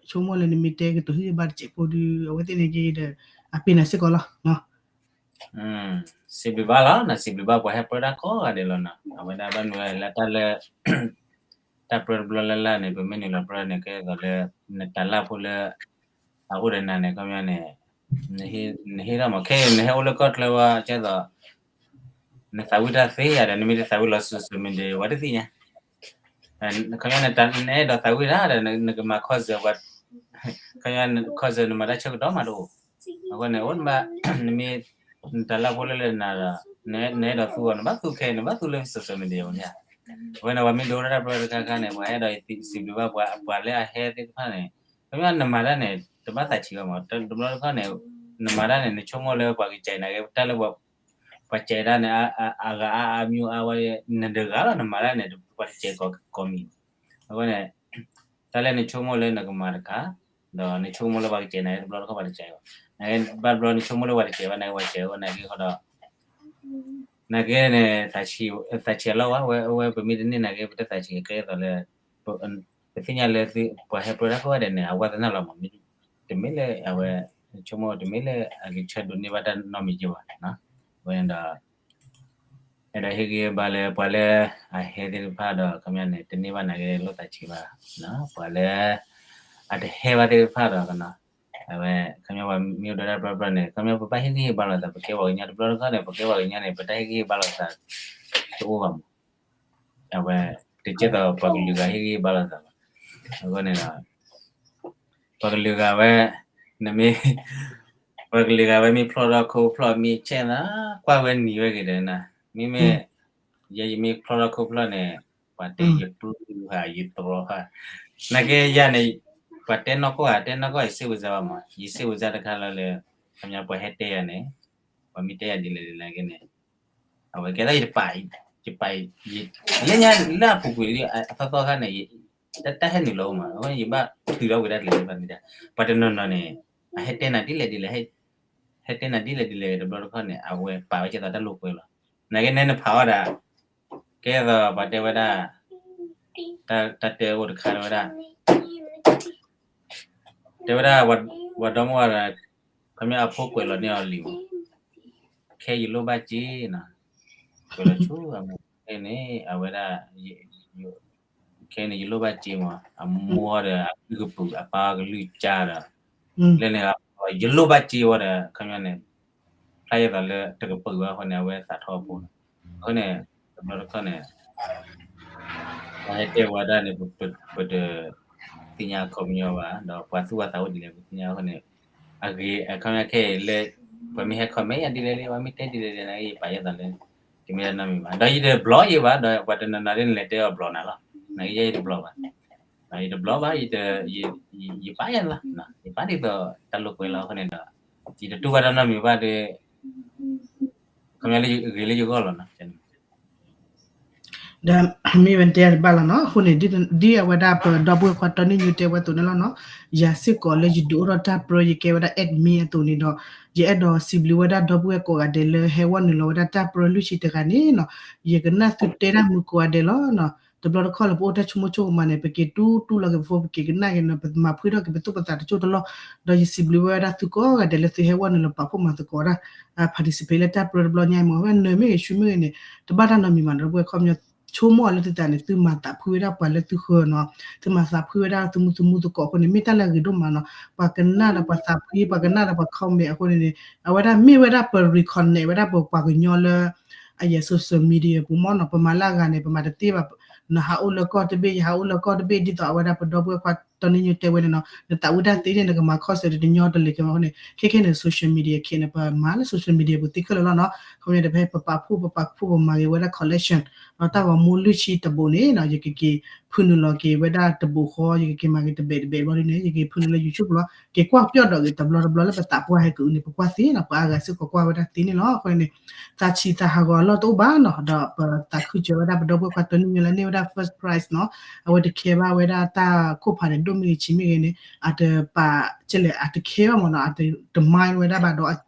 ဆိကမိၣ်လၢနမ့ၢ်တဲကတိၤဟ့ၣ်ဂံၢ်ဘါတစဲးဖိဒုး အဝဲသ့ၣ်န့ၣ်က့ဒီး အပ့ၤနၤစ့ၢ်ကီးလီၤ စံးဘျုးဘၣ်လီၤ နစံးဘျုးဘၣ်ပှၤဟဲပြၢတၢ်ကိးဂၤဒဲးလီၤနီၤ အဝဲဒၣ်ဘၣ်မနုၤလၢတၢ်လၢ တၢ်ပြၢတဘျီလၢ်လၢ်န့ၣ် ပမ့ၢ်နုာ်လီၤပြၢန့ၣ် ကဲသိးလၢ နတၢ်လၢ်ဖိလၢ အအိၣ်ဒီးနၤန့ၣ် ခီပညီန့ၣ် နဟ့ၣ်ထီၣ်မး ခဲအံၤနဟဲအိၣ်လၢကီၢ်ချၢဝဲ ကဲသိး နသးဝံၣ်တၢ်သ့ယၤဒီး နမ့ၢ်တသးဝံၣ်လီၤ social media ဝဲတသ့ၣ်ညါ ခီပညီန့ၣ် နအဲၣ်ဒိးသးဝံၣ်တၢ်ဒီး နကမၤ concert ပှၤ ခီပညီ concert နမၤတၢ်ဆၢကတီၢ်မးတအိၣ် အဃိန့ၣ် အိၣ်နဘၣ် နမ့ၢ် နတၢ်လၢ်ဖိလၢလၢနၤဒီး နအဲၣ်ဒိးသူအီၤ နဘၣ်သူခဲအံၤ နဘၣ်သူလၢ social media အံၤန့ၣ် အဃိန့ၣ် ပှၤမ့ၢ်ဒိတၢ်ပြၢတခါခါန့ၣ် ပှၤအဲၣ်ဒိးစံးဘျုးဘၣ်ပှၤ ပှၤလၢအဟဲသ့ၣ်တဖၣ်န့ၣ် ခီပညီနမၤတၢ်န့ၣ် တဘၣ်သးဆံးဘၣ်မး တဘျီတခီၣ်န့ၣ် နမၤတၢ်န့ၣ် နဆိကမိၣ်လၢပှၤကစံးနၤက့ တၢ်လၢ ပှၤစံးတၢ်န့ၣ် အဂၤအါအါမံၤအါဝဲ နတဂၤလီၤ နမၤတၢ်န့ၣ် ပှၤတစံးကိးမံၤ အဃိန့ၣ် တၢ်လၢနဆိကမိၣ်လၢနကမၤတခါ ဒီးနဆိကမိၣ်လၢပှၤကစံးနၤက့ တဘျီတခီၣ်ပှၤတစံးဘၣ် ဘၣ်တဘျီနဆိကမိၣ်လၢပှၤတစံးဘၣ် နက့ပှၤစံးဝဲ နက့ဃီဒီး နက့န့ၣ် သးဆံး သးဆံးအလီၢ်ဝဲ ဝဲပမ့ၢ်တန့ၢ်နက့ ပတသးဆံးကဲသိးလၢ ပသ့ၣ်ညါလၢ ပှၤဟဲပြၢတၢ်ကိးဂၤဒဲးန့ၣ် အဝဲသ့ၣ်န့ၣ်လီၤမး တမ့ၢ်လၢအဝဲ ဆိကမိၣ်တမ့ၢ်လၢအဂဲၤဆၢဒိးန့ၢ်ဘၣ်တၢ်နီတမံၤက့ဘၣ် အဃိန့ၣ်ဒီး အဲၣ်ဒိးဟ့ၣ်ဂံၢ်ဟ့ၣ်ဘါလၢပှၤလၢအဟဲသ့ၣ်တဖၣ်ဒီး ခီပညီန့ၣ် တန့ၢ်ဘၣ်နၤက့လိာ်သးဆံးဘၣ် ပှၤလၢ အတဟဲဘၣ်သ့ၣ်တဖၣ်ဒီး အဝဲ ခီပညီပှၤမ့ၢ်အိၣ်ဒီးတၢ်ပြၢပြၢန့ၣ် ခီပညီပဘၣ်ဟ့ၣ်ဂံၢ်ဟ့ၣ်ဘါလိာ်သး ပကဲပှၤကညီတဘျီတခီၣ်န့ၣ် ပကဲပှၤကညီန့ၣ် ပတၢ်ဟ့ၣ်ဂံၢ်ဟ့ၣ်ဘါလိာ်သး တအိၣ်ဘၣ်မး အဝဲ တကဲသိးပှၤကလုာ်ဂၤဟ့ၣ်ဂံၢ်ဟ့ၣ်ဘါလိာ်သးဘၣ် အဃိန့ၣ်ဒီး ပှၤကလုာ်ဂၤဝဲ နမ့ၢ် ပှၤကလုာ်ဂၤဝဲမ့ၢ်ဖျီထီၣ်ခိၣ်ဖျီၣ်မ့ၢ်ဆဲးသး ကွၢ်ဝဲနံၤဝဲဂ့ၤဒီးနၤ မ့မ့ၢ် ယဲယမ့ၢ်ဖျီထီၣ်ခိၣ်ဖျီၣ်န့ၣ် ပှၤတဲယပျုၢ်ဟးယတြီဟး နကဲယၤန့ၣ် ပှၤတဲနီၢ်ကီၢ်ဧါ တဲနီၢ်ကီၢ် ယစ့ဝစါဘၣ်မး ယစ့ဝစါတခါလီၤလၢ ခီပညီပှၤဟဲတဲယၤန့ၣ် ပှၤမ့ၢ်တဲယၤဒ်လဲၣ်ဒ်လဲၣ်က့န့ၣ် အဝဲကဲထီၣ်ယတပာ် ယပာ် ယလၢညါလၢအပူၤကွံာ်လံ အသီသီခါန့ၣ် တၢ်ဟဲနုာ်လီၤအိၣ်မး အဃိန့ၣ် ယဘၣ်တုၤထီၣ်ဝဲဒၣ်တလဲၤဘၣ်မ့ၢ်ဒၣ် ပှၤတနီၤနီၤန့ၣ် အဟဲတဲနၤဒ်လဲၣ်ဒ်လဲၣ် ဟဲတဲနၤဒ်လဲၣ်ဒ်လဲၣ်တဘျီတခီၣ်န့ၣ် အဝဲပာ်ဝဲကဲသိးတၢ်လိာ်ကွဲလီၤ နကဲနဲနဖးအီၤဒၣ် ကဲသိးပှၤတဲဝဲဒၣ် တၢ်တဲအိၣ်တခါတဲဝဲဒၣ် တဲဝဲဒၣ် ပှၤဒီမါဝၤဒီး ခီပညီအဖိကွဲးလီၤန့ၢ်အီၤလံမး ခဲယလိၣ်ဘၣ်စ့နီၤ ကွဲးလီၤဆူအမိၢ် ခဲန့ၣ် အဝဲဒၣ် ခဲန့ၣ် ယလိၣ်ဘၣ်စ့မး အမိၢ်ဒီး အကလုၢ်ကပုာ် အပၢ်ကလုၢ်ကါဒီး လၢန့ၣ် ယလိၣ်ဘၣ်စ့ဝဲဒီး ခီပညီန့ၣ် ဖျါယဲသိးလၢတကပၢၢ်ဘၣ်အဃိန့ၣ် အဝဲသးထီၣ်အဖိန့ၣ် အဃိန့ၣ် တဘျီတခီၣ်န့ၣ် ပှၤဟဲတဲဝဲဒၣ်န့ၣ် ပတသ့ၣ်ညါအခီပညီဘၣ် ဒီးပှၤသူၣ်ဝဲသးအိၣ်ဒ်လဲၣ် ပသ့ၣ်ညါအဃိန့ၣ် အဂ့ၤ အခီပညီခဲအံၤလၢ ပှၤမ့ၢ်ဟဲ comment ယၤဒ်လဲၣ်လံ ပှၤမ့ၢ်တဲဒ်လဲၣ်လံ နကဲယပာ်ယဲသိးလၢ တမ့ၢ်တၢ်နီတမံၤဘၣ် ဒီးယတဘျီယဲဘၣ် ဒီးပှၤတနီၤနီၤဒ်န့ၣ်လဲၤတဲအီၤဘျီနၤလီၤ နကဲယဲယတဘျီဘၣ် ယတဘျီဘၣ် ယပာ်ယဲလီၤ ယပာ်ဒ်သိးတၢ်လိာ်ကွဲလီၤအဃိန့ၣ်ဒီး ယတတူၢ်ဘၣ်တၢ်နီတမံၤဘၣ်ဒီး ခီပညီလၢယဂ့ၤလၢယဂီၢ်လီၤနီၤ ကဲန့ၣ် ဒီးမ့ၢ်ဝဲတဲတဘၣ်လီၤနီၤ. အဃိန့ၣ် ဒ်အဝဲဒၣ်ပဒီပုၢ်ဝဲၢ်ခွါတီနံၣ်ညိတဲဝဲအသိးန့ၣ်လီၤနီၤ, ယၤစ့ၢ်ကီးလၢယဒုးအိၣ်ထီၣ်တၢ်ပြၢ ယကဲဝဲဒၣ် admin အသိးန့ၣ်ဒီး ယအဲၣ်ဒိးစံးဘျုးဝဲဒၣ်ဒီပုၢ်ဝဲၢ်ကိးဂၤဒဲးလၢဟဲဝဲနုာ်လီၤဝဲဒၣ်တၢ်ပြၢလွံၢ်ဆံတဂၤန့ၣ်နီၤ, ယကနၣ်သုတဲတၢ်မုာ်ကိးဂၤဒဲးလီၤနီၤ. တဘျီတခီၣ်လၢပအိၣ်တၢ်ဆိကမိၣ်ဆိကမးန့ၣ် ပက့ၤတူၢ်တူၢ်လီၤက့ၤပဖိ ပက့ၤကနၣ်က့ၤနီၤ ပမၤဖှံထီၣ်က့ၤပသူၣ်ပသးတကၠိၢ်တလီၢ်, ဒီးယစံးဘျုးဝဲဒၣ်သုကိးဂၤဒဲးလၢသုဟဲဝဲနုာ်လီၤပာ်ဖှိၣ်မၤသကိးတၢ် participate လၢတၢ်ပြၢတဘျီညါအံၤမ့ၢ် ဝဲနၢၤမ့ၢ်ဂ့ၤ ဆူမ့ၢ်ဂ့ၤန့ၣ် တဘၣ်တၢ်နီတမံၤဘၣ်နီၤ ဒီပုၢ်ဝဲၢ်ခီပညီ ဆိကမိၣ်အီၤလၢသုသးန့ၣ် သုမၤသးဖှံဝဲဒၣ်ပှၤလၢသုဃၢၤနီၤ, သုမၤသးဖှံဝဲဒၣ်သုမုၢ်သုမုၢ်သကိးအဃိန့ၣ် မ့ၢ်တၢ်လၢအဂ့ၤဒိၣ်မးနီၤ, ပှၤကနၣ်ဒီးပှၤသးဖှံ ပှၤကနၣ်ဒီးပှၤ comment အဃိန့ၣ်န့ၣ် အဝဲဒၣ်မ့ၢ်ဝဲဒၣ်ပ reconnect ဝဲဒၣ်ပပှၤကညီလၢ အယဲ social media ပူၤမ့ၢ်နီၤ, ပမၤလၢအဂၤန့ၣ် ပမၤတသ့ဘၣ်, နဟးအိၣ်လၢကီၢ်တဘ့ၣ် ယဟးအိၣ်လၢကီၢ်တဘ့ၣ် ဒ်သိးအဝဲဒၣ်ပဒီပုၢ်ဝဲၢ်ခွါတီနံၣ်ညိတဲဝဲန့ၣ်နီၤ, နသးဝံၣ်တၢ်သ့န့ၣ် နကမၤ concert တညီတလ့ၤခဲမးအဃိန့ၣ် ခဲခဲန့ၣ် social media ခဲန့ၣ် ပမၤလၢ social media ပူၤသ့ခဲလၢာ်လီၤနီၤ, ခီပညီတဖဲပပာ်ဖှိၣ် ပပာ်ဖှိၣ်ပမၤဂ့ၤဝဲဒၣ် collection ဒီးတၢ်ဂီၤမူလွံၢ်ဆံတဘိးန့ၣ်နီၤ ယကက့ၤဖုနုာ်လီၤက့ၤဝဲဒၣ်တဘိးဃီ ယကက့ၤမၤဂ့ၤတဘဲးတဘဲးဘျီဒ်န့ၣ် ယက့ၤဖုနုာ်လၢ YouTube လီၤ, က့ၤကွၢ်ပျီၣ်ဒီးဂ့ၤ တဘျီတဘျီလၢပသးပှၢ်ဟဲကအုးန့ၣ် ပကွၢ်သ့နီၤ, ပှၤအါဂၤစ့ၢ်ကီးကွၢ်ဝဲဒၣ်သ့န့ၣ်လီၤ. အဃိန့ၣ် သးဆံးသးဟးဂီၤအလီၢ်တအိၣ်ဘၣ်နီၤ, ဒီးပသးခုစၢၤဝဲဒၣ်ပဒီပုၢ်ဝဲၢ်ခွါတီနံၣ်ညိလၢန့ၢ်ဝဲဒၣ် first prize နီၤ, အဝဲတခဲဘၣ်ဝဲဒၣ်တၢ်ခိၣ်ဖးန့ၣ် ဒိၣ်မ့ၢ်ဂ့ၤဆံးမ့ၢ်ဂ့ၤန့ၣ် အတပာ်ကလဲၣ် အတခဲဘၣ်မ့ၢ်နီၤ, အတ mind ဝဲဒၣ်ဘၣ်ဒီးအက့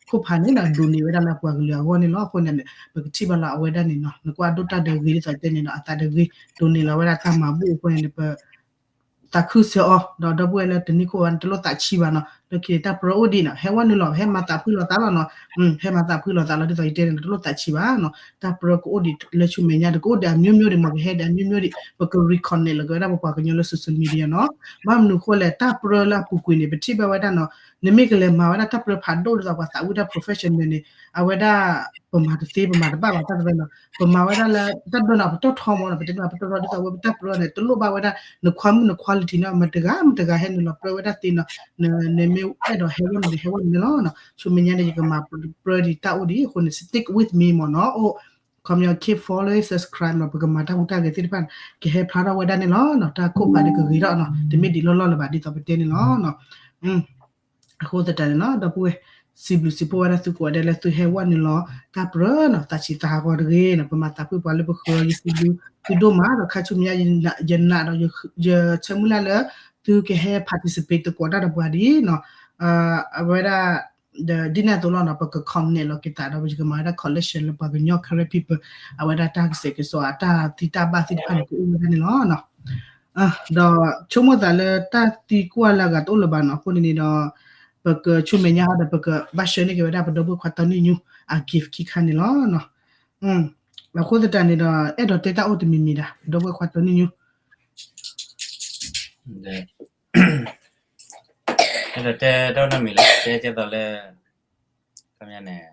ခိၣ်ဖးန့ၣ်ဒီး ဒိးန့ၢ်ဝဲဒၣ်လၢပှၤကလုာ်အဂီၢ်န့ၣ်လီၤ. အဃိန့ၣ် ပကထံၣ်ဘၣ်လီၤအဝဲဒၣ်န့ၣ်နီၤ, နကွၢ်ဒိၣ်တၢ်ဒီးဂ့ၤဒ်သိးတဲန့ၣ်နီၤ, အသးတဂ့ၤ ဒိးန့ၢ်လီၤဝဲဒၣ်တၢ်မၤဘူၣ်အဃိန့ၣ် ပ သးခုစၢၤအီၤ ဒီးဒီပုၢ်ဝဲၢ်လၢတနံၣ်ခိၣ်ဘၣ်န့ၣ် တလိၣ်သးဆံးဘၣ်နီၤ, လၢခံန့ၣ် တၢ်ပြၢအိၣ်ဒံးနီၤ, ဟဲဝဲနုာ်လီၤ ဟဲမၤသးဖှံလိာ်သးလီၤနီၤ, ဟဲမၤသးဖှံလိာ်သးလီၤ ဒ်သိးယတဲန့ၣ် တလိၣ်သးဆံးဘၣ်နီၤ, တၢ်ပြၢကအိၣ်ဒံးလၢဆူမဲာ်ညါ တကအိၣ်ဒံးအမျိုးမျိုးဒံး မ့ၢ်ကဟဲဒံးအမျိုးမျိုးဒံး ပက reconnect လီၤက့ၤဝဲဒၣ်ပပှၤကညီလၢ social media နီၤ, ဘၣ်မနုၤအဃိလဲၣ် တၢ်ပြၢလၢအပူၤကွံာ်န့ၣ် ပထံၣ်ဘၣ်ဝဲဒၣ်နီၤ, နမ့ၢ်ကလဲၤမၤဝဲဒၣ်တၢ်ပြၢဖးဒိၣ်ဒ်သိးပှၤသးဝံၣ်တၢ် professional န့ၣ် အဝဲဒၣ် ပမၤတသ့ ပမၤတဘၣ်ဘၣ် တၢ်တဖဲနီၤ, ပမၤဝဲဒၣ်လၢတၢ်ဒိးန့ၣ် ပတီၢ်ထီမ့ၢ်နီၤ, ပတဲန့ၣ် ပတီၢ်ထီဒ်သိးဝဲပတၢ်ပြၢန့ၣ် တလိၣ်ဘၣ်ဝဲဒၣ် နခွါမုၣ်နခွါလၢထံးနီၤ, မတဂၤမတဂၤဟဲနုာ်လီၤပြၢဝဲဒၣ်သ့နီၤ, နမ့ၢ်အဲၣ်ဒိးဟဲဝဲန့ၣ် ဟဲဝဲန့ၣ်လီၤနီၤ, ဆူမဲာ်ညါန့ၣ် ယကမၤပြၢဒံးတၢ်အိၣ်ဒံး အဃိန့ၣ် stick with me မ့ၢ်နီၤ, အိၣ် ခီပညီ keep following subscribe နီၤ, ပကမၤတၢ်ဟူးတၢ်ဂဲၤသ့ၣ်တဖၣ်န့ၣ် ကဟဲဖျါထီၣ်ဝဲဒၣ်န့ၣ်လီၤနီၤ, တၢ်ခိၣ်ဖးဒံးကဂ့ၤထီၣ်နီၤ, တမ့ၢ်ဒံးလီၢ်လီၢ်လၢၤဘၣ် ဒ်သိးပတဲန့ၣ်လီၤနီၤ. အဃိသတးန့ၣ်နီၤ ဒီပုၢ်ဝဲၢ် စံးဘျုးစံးဖှိၣ်ဝဲဒၣ်သုကိးဂၤဒဲးလၢသုဟဲဝဲနုာ်လီၤတၢ်ပြၢနီၤ, သးဆံးသးဟးဂီၤတဂ့ၤနီၤ, ပမၤသးဖှံပှၤလၢပဃၢၤ ယစံးဘျုးသုဒိၣ်မး ဒီးခါဆူမဲာ်ညါ ယနာ်ဒီး ယဆၢမုၢ်လၢ်လၢ သုကဟဲ participate သကိးတၢ်ဒီးပှၤဒ်နီၤ, အဝဲဒၣ် ဒ်န့ၣ်အသိးလီၤနီၤ, ပက connect လီၤက့ၤသးဒီး ပကမၤဝဲဒၣ် collection လၢပှၤကညီ Karen people အဝဲဒၣ်တၢ်ကစဲးကစီး တၢ်သံတၢ်ဘၣ်သ့ၣ်တဖၣ်န့ၣ် ကအိၣ်ဝဲဒၣ်န့ၣ်လီၤနီၤ. ဒီးဆိကမိၣ်သးလၢတၢ်သံကွၢ်လၢအဂၤတအိၣ်လၢၤဘၣ်နီၤ, အဃိန့ၣ်န့ၣ်ဒီး ပကဆူမဲာ်ညါဒီး ပကဘၣ်ဆှၢန့ၢ်က့ၤဝဲဒၣ်ပဒီပုၢ်ဝဲၢ်ခွါတီနံၣ်ညိ အ gift ခံခါန့ၣ်လီၤနီၤ. အဃိသတးန့ၣ်ဒီး အဲၣ်ဒိးတဲတၢ်အိၣ်တမံၤမံၤဒၣ် ပဒီပုၢ်ဝဲၢ်ခွါတီနံၣ်ညိ အဲၣ်ဒိးတဲတၢ်အိၣ်နီတမံၤလၢ တဲကဲသိးလၢ ခီပညီန့ၣ်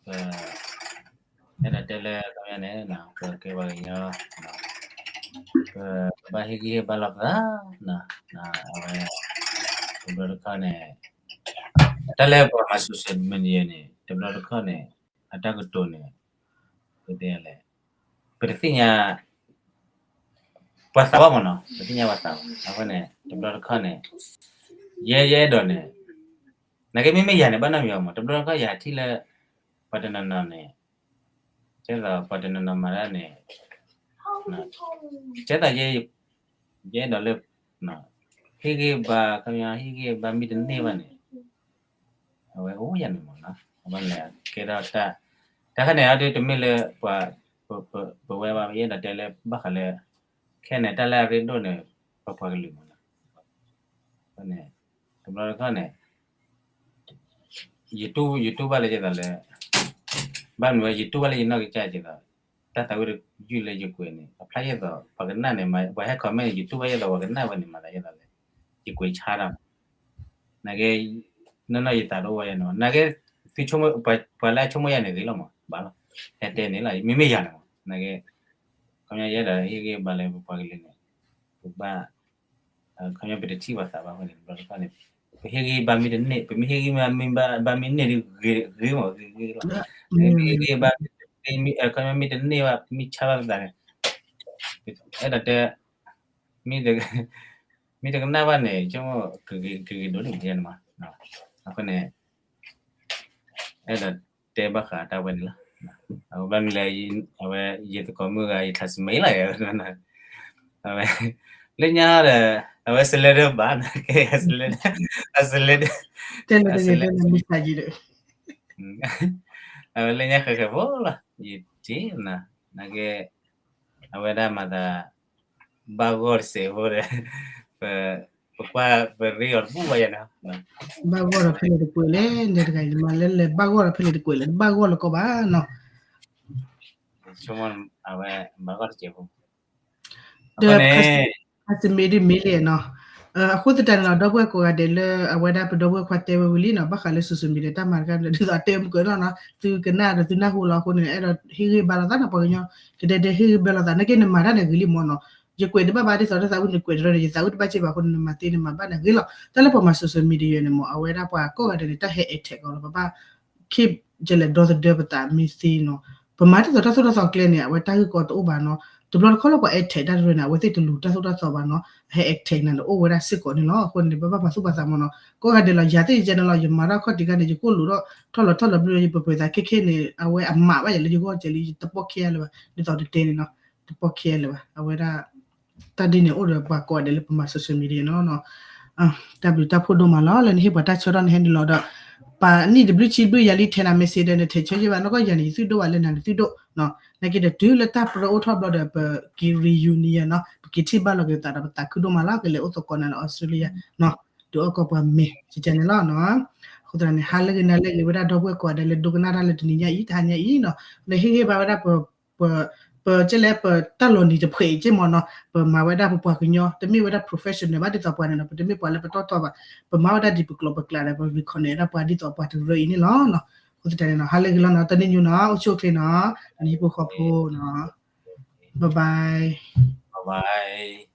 ပ အဲၣ်ဒိးတဲလၢခီပညီန့ၣ် ပကဲပှၤကညီ ပဘၣ်ဟ့ၣ်ဂံၢ်ဟ့ၣ်ဘါလိာ်ပသး အဝဲ တဘျီတခီၣ်န့ၣ် တၢ်လၢပှၤမၤ social media န့ၣ် တဘျီတခီၣ်န့ၣ် အတၢ်ကတိၤန့ၣ် ပတဲလဲၣ် ပတသ့ၣ်ညါ ပှၤသးဘၣ်မ့ၢ်နီၤ ပသ့ၣ်ညါပှၤသးဘၣ် အဃိန့ၣ် တဘျီတခီၣ်န့ၣ် ယဲယအဲၣ်ဒိးန့ၣ် နာ်က့မ့မ့ၢ်ယၤန့ၣ် ဘၣ်နီတမံၤဘၣ်မ့ၢ် တဘျီတခီၣ်ယၤထံၣ်လၢ ပှၤတနီၤနီၤန့ၣ် ကဲသိးပှၤတနီၤနီၤမၤတၢ်န့ၣ် ကဲသိးယဲ ယအဲၣ်ဒိးလၢ ဟ့ၣ်ဂံၢ်ဘါ ခီပညီ ဟ့ၣ်ဂံၢ်ဘါမ့ၢ်တန့ၢ်ဘၣ်န့ၣ် အဝဲအိၣ်ယၤန့ၣ်မ့ၢ်နီၤ အဝဲန့ၣ် ကဲထီၣ်တၢ် တၢ်ခါန့ၣ် အဒိတမ့ၢ်လၢ ပဝဲဘၣ် ယအဲၣ်ဒိးတဲလၢ ဘၣ်ဃးလၢ ခဲန့ၣ် တၢ်လၢအရ့ဒိၣ်န့ၣ် ပပှၤကလုာ်မ့ၢ်နီၤ န့ၣ် တဘျီတခီၣ်န့ၣ် ယတူၢ် ယတူၢ်ဘၣ်လၢယသိးလၢ ဘၣ်မနုၤဝဲ ယတူၢ်ဘၣ်လၢယနီၢ်ကစၢ်ယသိး တၢ်သးဝံၣ်တယုၢ်လၢယကွဲးန့ၣ် အဖျါယသိး ပှၤကနၣ်န့ၣ် ပှၤဟဲ comment န့ၣ် ယတူၢ်ဘၣ်ယသိး ပှၤကနၣ်ဝဲန့ၣ် မၤသးယသိးလၢ ယကွဲးဆါတၢ်မး နာ်က့ နီၢ်နီၢ်ယသးတအိၣ်ဝဲယၤန့ၣ် နာ်က့ သုဆိကမိၣ် ပှၤလၢအဆိကမိၣ်ယၤန့ၣ်ဂ့ၤလီၤမး ဘၣ်လီၤ ဟဲတဲန့ၣ်လီၤ မ့မ့ၢ်ယၤန့ၣ်မး နာ်က့ ခီပညီယဲဒၣ်ဟ့ၣ်ဂံၢ်ဘါလၢပပှၤကလုာ်န့ၣ် ပဘၣ် ခီပညီပတထံၣ်ပှၤသးဘၣ်အဃိန့ၣ် တဘျီတခီၣ်န့ၣ် ပဟ့ၣ်ဂံၢ်ဘါမ့ၢ်တန့ၢ် ပမ့ၢ်ဟ့ၣ်ဂံၢ်ဘါမ့ၢ်တန့ၢ်ဒီးဂ့ၤဂ့ၤမးဂ့ၤဂ့ၤလီၤ မ့ၢ်ဟ့ၣ်ဂံၢ်ဘါမ့ၢ်တန့ၢ်ဘၣ် မ့ၢ်ဆါဘၣ်ပသးန့ၣ် အဲၣ်ဒိးတဲ မ့ၢ်တကနၣ်ဘၣ်န့ၣ် ဆိကမိၣ်ကဂ့ၤဒိၣ်န့ၣ်မး အဃိန့ၣ် အဲၣ်ဒိးတဲဘၣ်ဃးတၢ်ဝဲန့ၣ်လီၤ အဝဲဘၣ်မနုၤလဲၣ်, အဝဲ ယသကိးမုၣ်ဂၤ ယ classmate လီၤ, အဝဲ လၢညါဒီး အဝဲ စလဲဒၢဘၣ်, ကဲ စလဲဒၢ, အစလဲဒၢ, အစလဲဒၢ, အဝဲလၢညါဃဲးဃဲးဖိလီၤ, ယထံၣ်နၤ, နာ်က့ အဝဲဒၣ်မၤသး ဘၣ်ဂီၢ်တစဲးဖိဒီး ပ ပကွၢ်ပရ့အီၤတဘူၣ်ဘၣ်ယၤနီၤ, ဘၣ်ဂီၢ်ဒီးဖဲလဲၣ်တကွဲးလဲၣ်, ဒ်တဂၤအံၤမး လဲၤလဲၤဘၣ်ဂီၢ်ဒီးဖဲလဲၣ်တကွဲးလဲၣ်, တဘၣ်ဂီၢ်လၢၤကီးဘၣ်နီၤ, ဆိကမိၣ် အဝဲ ဘၣ်ဂီၢ်တစဲးဖိ ဒီး ဖါစမ့ဒ်မ့ၢ်လံနီၤ, အဃိသတးန့ၣ်လီၤ ဒီပုၢ်ဝဲၢ်ကိးဂၤဒဲးလၢ အဝဲဒၣ်ပဒီပုၢ်ဝဲၢ်ခွါတဲဝဲဝံၤလံနီၤ, ဘၣ်ဃးလၢ social media တၢ်မၤတခါဒီး ဒ်သိးအတဲမုၢ်ကၢနီၤ, သုကနၣ်ဒီးသုနၢ်ဟူလီၤအဃိန့ၣ် အဲၣ်ဒိးဟ့ၣ်ဂံၢ်ဘါလိာ်သးနီၤ, ပှၤကညီ ကဒဲဒဲဟ့ၣ်ဂံၢ်ဘါလိာ်သး, နာ်က့နမၤတၢ်န့ၣ်ဂ့ၤလံမ့ၢ်နီၤ, ယကွဲးတဘၣ်ဘၣ်ဒ်သိးတၢ်သးဝံၣ်န့ၣ်ကွဲးတရၢန့ၣ် ယသးဝံၣ်တဘၣ်စ့ၢ်ဘၣ်အဃိန့ၣ် နမၤသ့နမၤဘၣ်န့ၣ်ဂ့ၤလီၤ, တၢ်လၢပှၤမၤ social media န့ၣ်မ့ၢ် အဝဲဒၣ်ပှၤကိးဂၤဒဲးန့ၣ် တၢ်ဟဲ attack အီၤလီၤ, ပဘၣ် keep ကလဲၤဒီသဒၢပသးမ့ၢ်သ့နီၤ, ပမၤဒ်သိးတၢ်သိၣ်တၢ်သီကျဲန့ၣ် အဝဲတၢ်ဂ့ၢ်ကီတအိၣ်ဘၣ်နီၤ, တဘျီတခီၣ်လၢပှၤ attack တၢ်တရၢန့ၣ် အဝဲသ့ၣ်တလူၤတၢ်သိၣ်တၢ်သီဘၣ်နီၤ, အဟဲ attack နၤဒီးအိၣ်ဝဲဒၣ်စ့ၢ်ကီးန့ၣ်လီၤ, အဃိန့ၣ် ပဘၣ်ပာ်သူၣ်ပာ်သးမ့ၢ်နီၤ, ကိးဂၤဒဲးလီၤ ယၤသ့ၣ်ယကဲန့ၣ်လီၤ, ယမၤတၢ်ခီၣ်ထံးခါန့ၣ် ယကိၢ်လိာ်ထီၣ်ထီၣ်လီၤထီၣ်လီၤဘျုး ယပှဲၤပှဲၤသးခဲခဲန့ၣ် အဝဲအမးဘၣ်ယၤလၢယဂီၢ်ကဲလံ ယတပိာ်ခဲလၢၤဘၣ်, ဒ်သိးတတဲန့ၣ်နီၤ, တပိာ်ခဲလၢၤဘၣ်, အဝဲဒၣ် တၢ်ဒ်န့ၣ်အိၣ်ဒီးပှၤကိးဂၤဒဲးလၢပမၤ social media နီၤ, တၢ်ဘျုးတၢ်ဖှိၣ်ဒိၣ်မးလီၤ လၢနဟ့ၣ်ပှၤတၢ်ဆၢထီၣ်နဟဲနုာ်လီၤဒီး ပှၤနံၣ်တဘျုးဆံဘျုးယၤလံထဲနၤ message ဒီးနထဲးဆၢယဘၣ် နီၢ်ကီၢ်ယၤန့ၣ် ယသုဒိၣ်ဘၣ်လၢနၤနသုဒိၣ်, နာ်က့ဒီးတုၤလၢတၢ်ပြၢအိၣ်ထီၣ်ဘျီဒီး ပက့ၤ reunion နီၤ, ပက့ၤထံၣ်ဘၣ်လီၤက့ၤသးဒီးပသးခုဒိၣ်မးလီၤ ကလဲၤအိၣ်သကိးနၤလၢ Australia နီၤ, ဒုးအီၣ်ကီးပှၤမဲာ်ကကဲန့ၣ်လီၤနီၤ, အဃိသတးန့ၣ် ဟါလၢဂ့ၤနၤလၢဂ့ၤဝဲဒၣ်ဒီပုၢ်ဝဲၢ်ကိးဂၤဒဲးလၢဒိကနၣ်တၢ်လၢတနံၤညါအံၤ တဟါညါအံၤနီၤ, လၢဟ့ၣ်ဂံၢ်ဘါဝဲဒၣ် ပ ပကဲလဲၣ် ပတၢ်လီၤနံၤတဖှဲးအံၤက့မ့ၢ်နီၤ, ပမၤဝဲဒၣ်ပပှၤကညီ တမ့ၢ်ဝဲဒၣ် professional ဘၣ်ဒ်သိးပှၤန့ၣ်နီၤ, ပတမ့ၢ်ပှၤလၢပတီၢ်ထီဘၣ်, ပမၤဝဲဒၣ်ဒ်ပကျိာ်ပကျါဒီး ပ reconnect ဒၣ်ပှၤဒ်သိးပှၤတရၢအံၤန့ၣ်လီၤနီၤ, အဃိသတးန့ၣ်နီၤ ဟါလၢဂ့ၤလီၤနီၤ, တနံၤညါနီၤ အိၣ်ဆူၣ်အိၣ်ချ့နီၤ, နဟံၣ်ဖိဃီဖိနီၤ, bye bye, bye bye.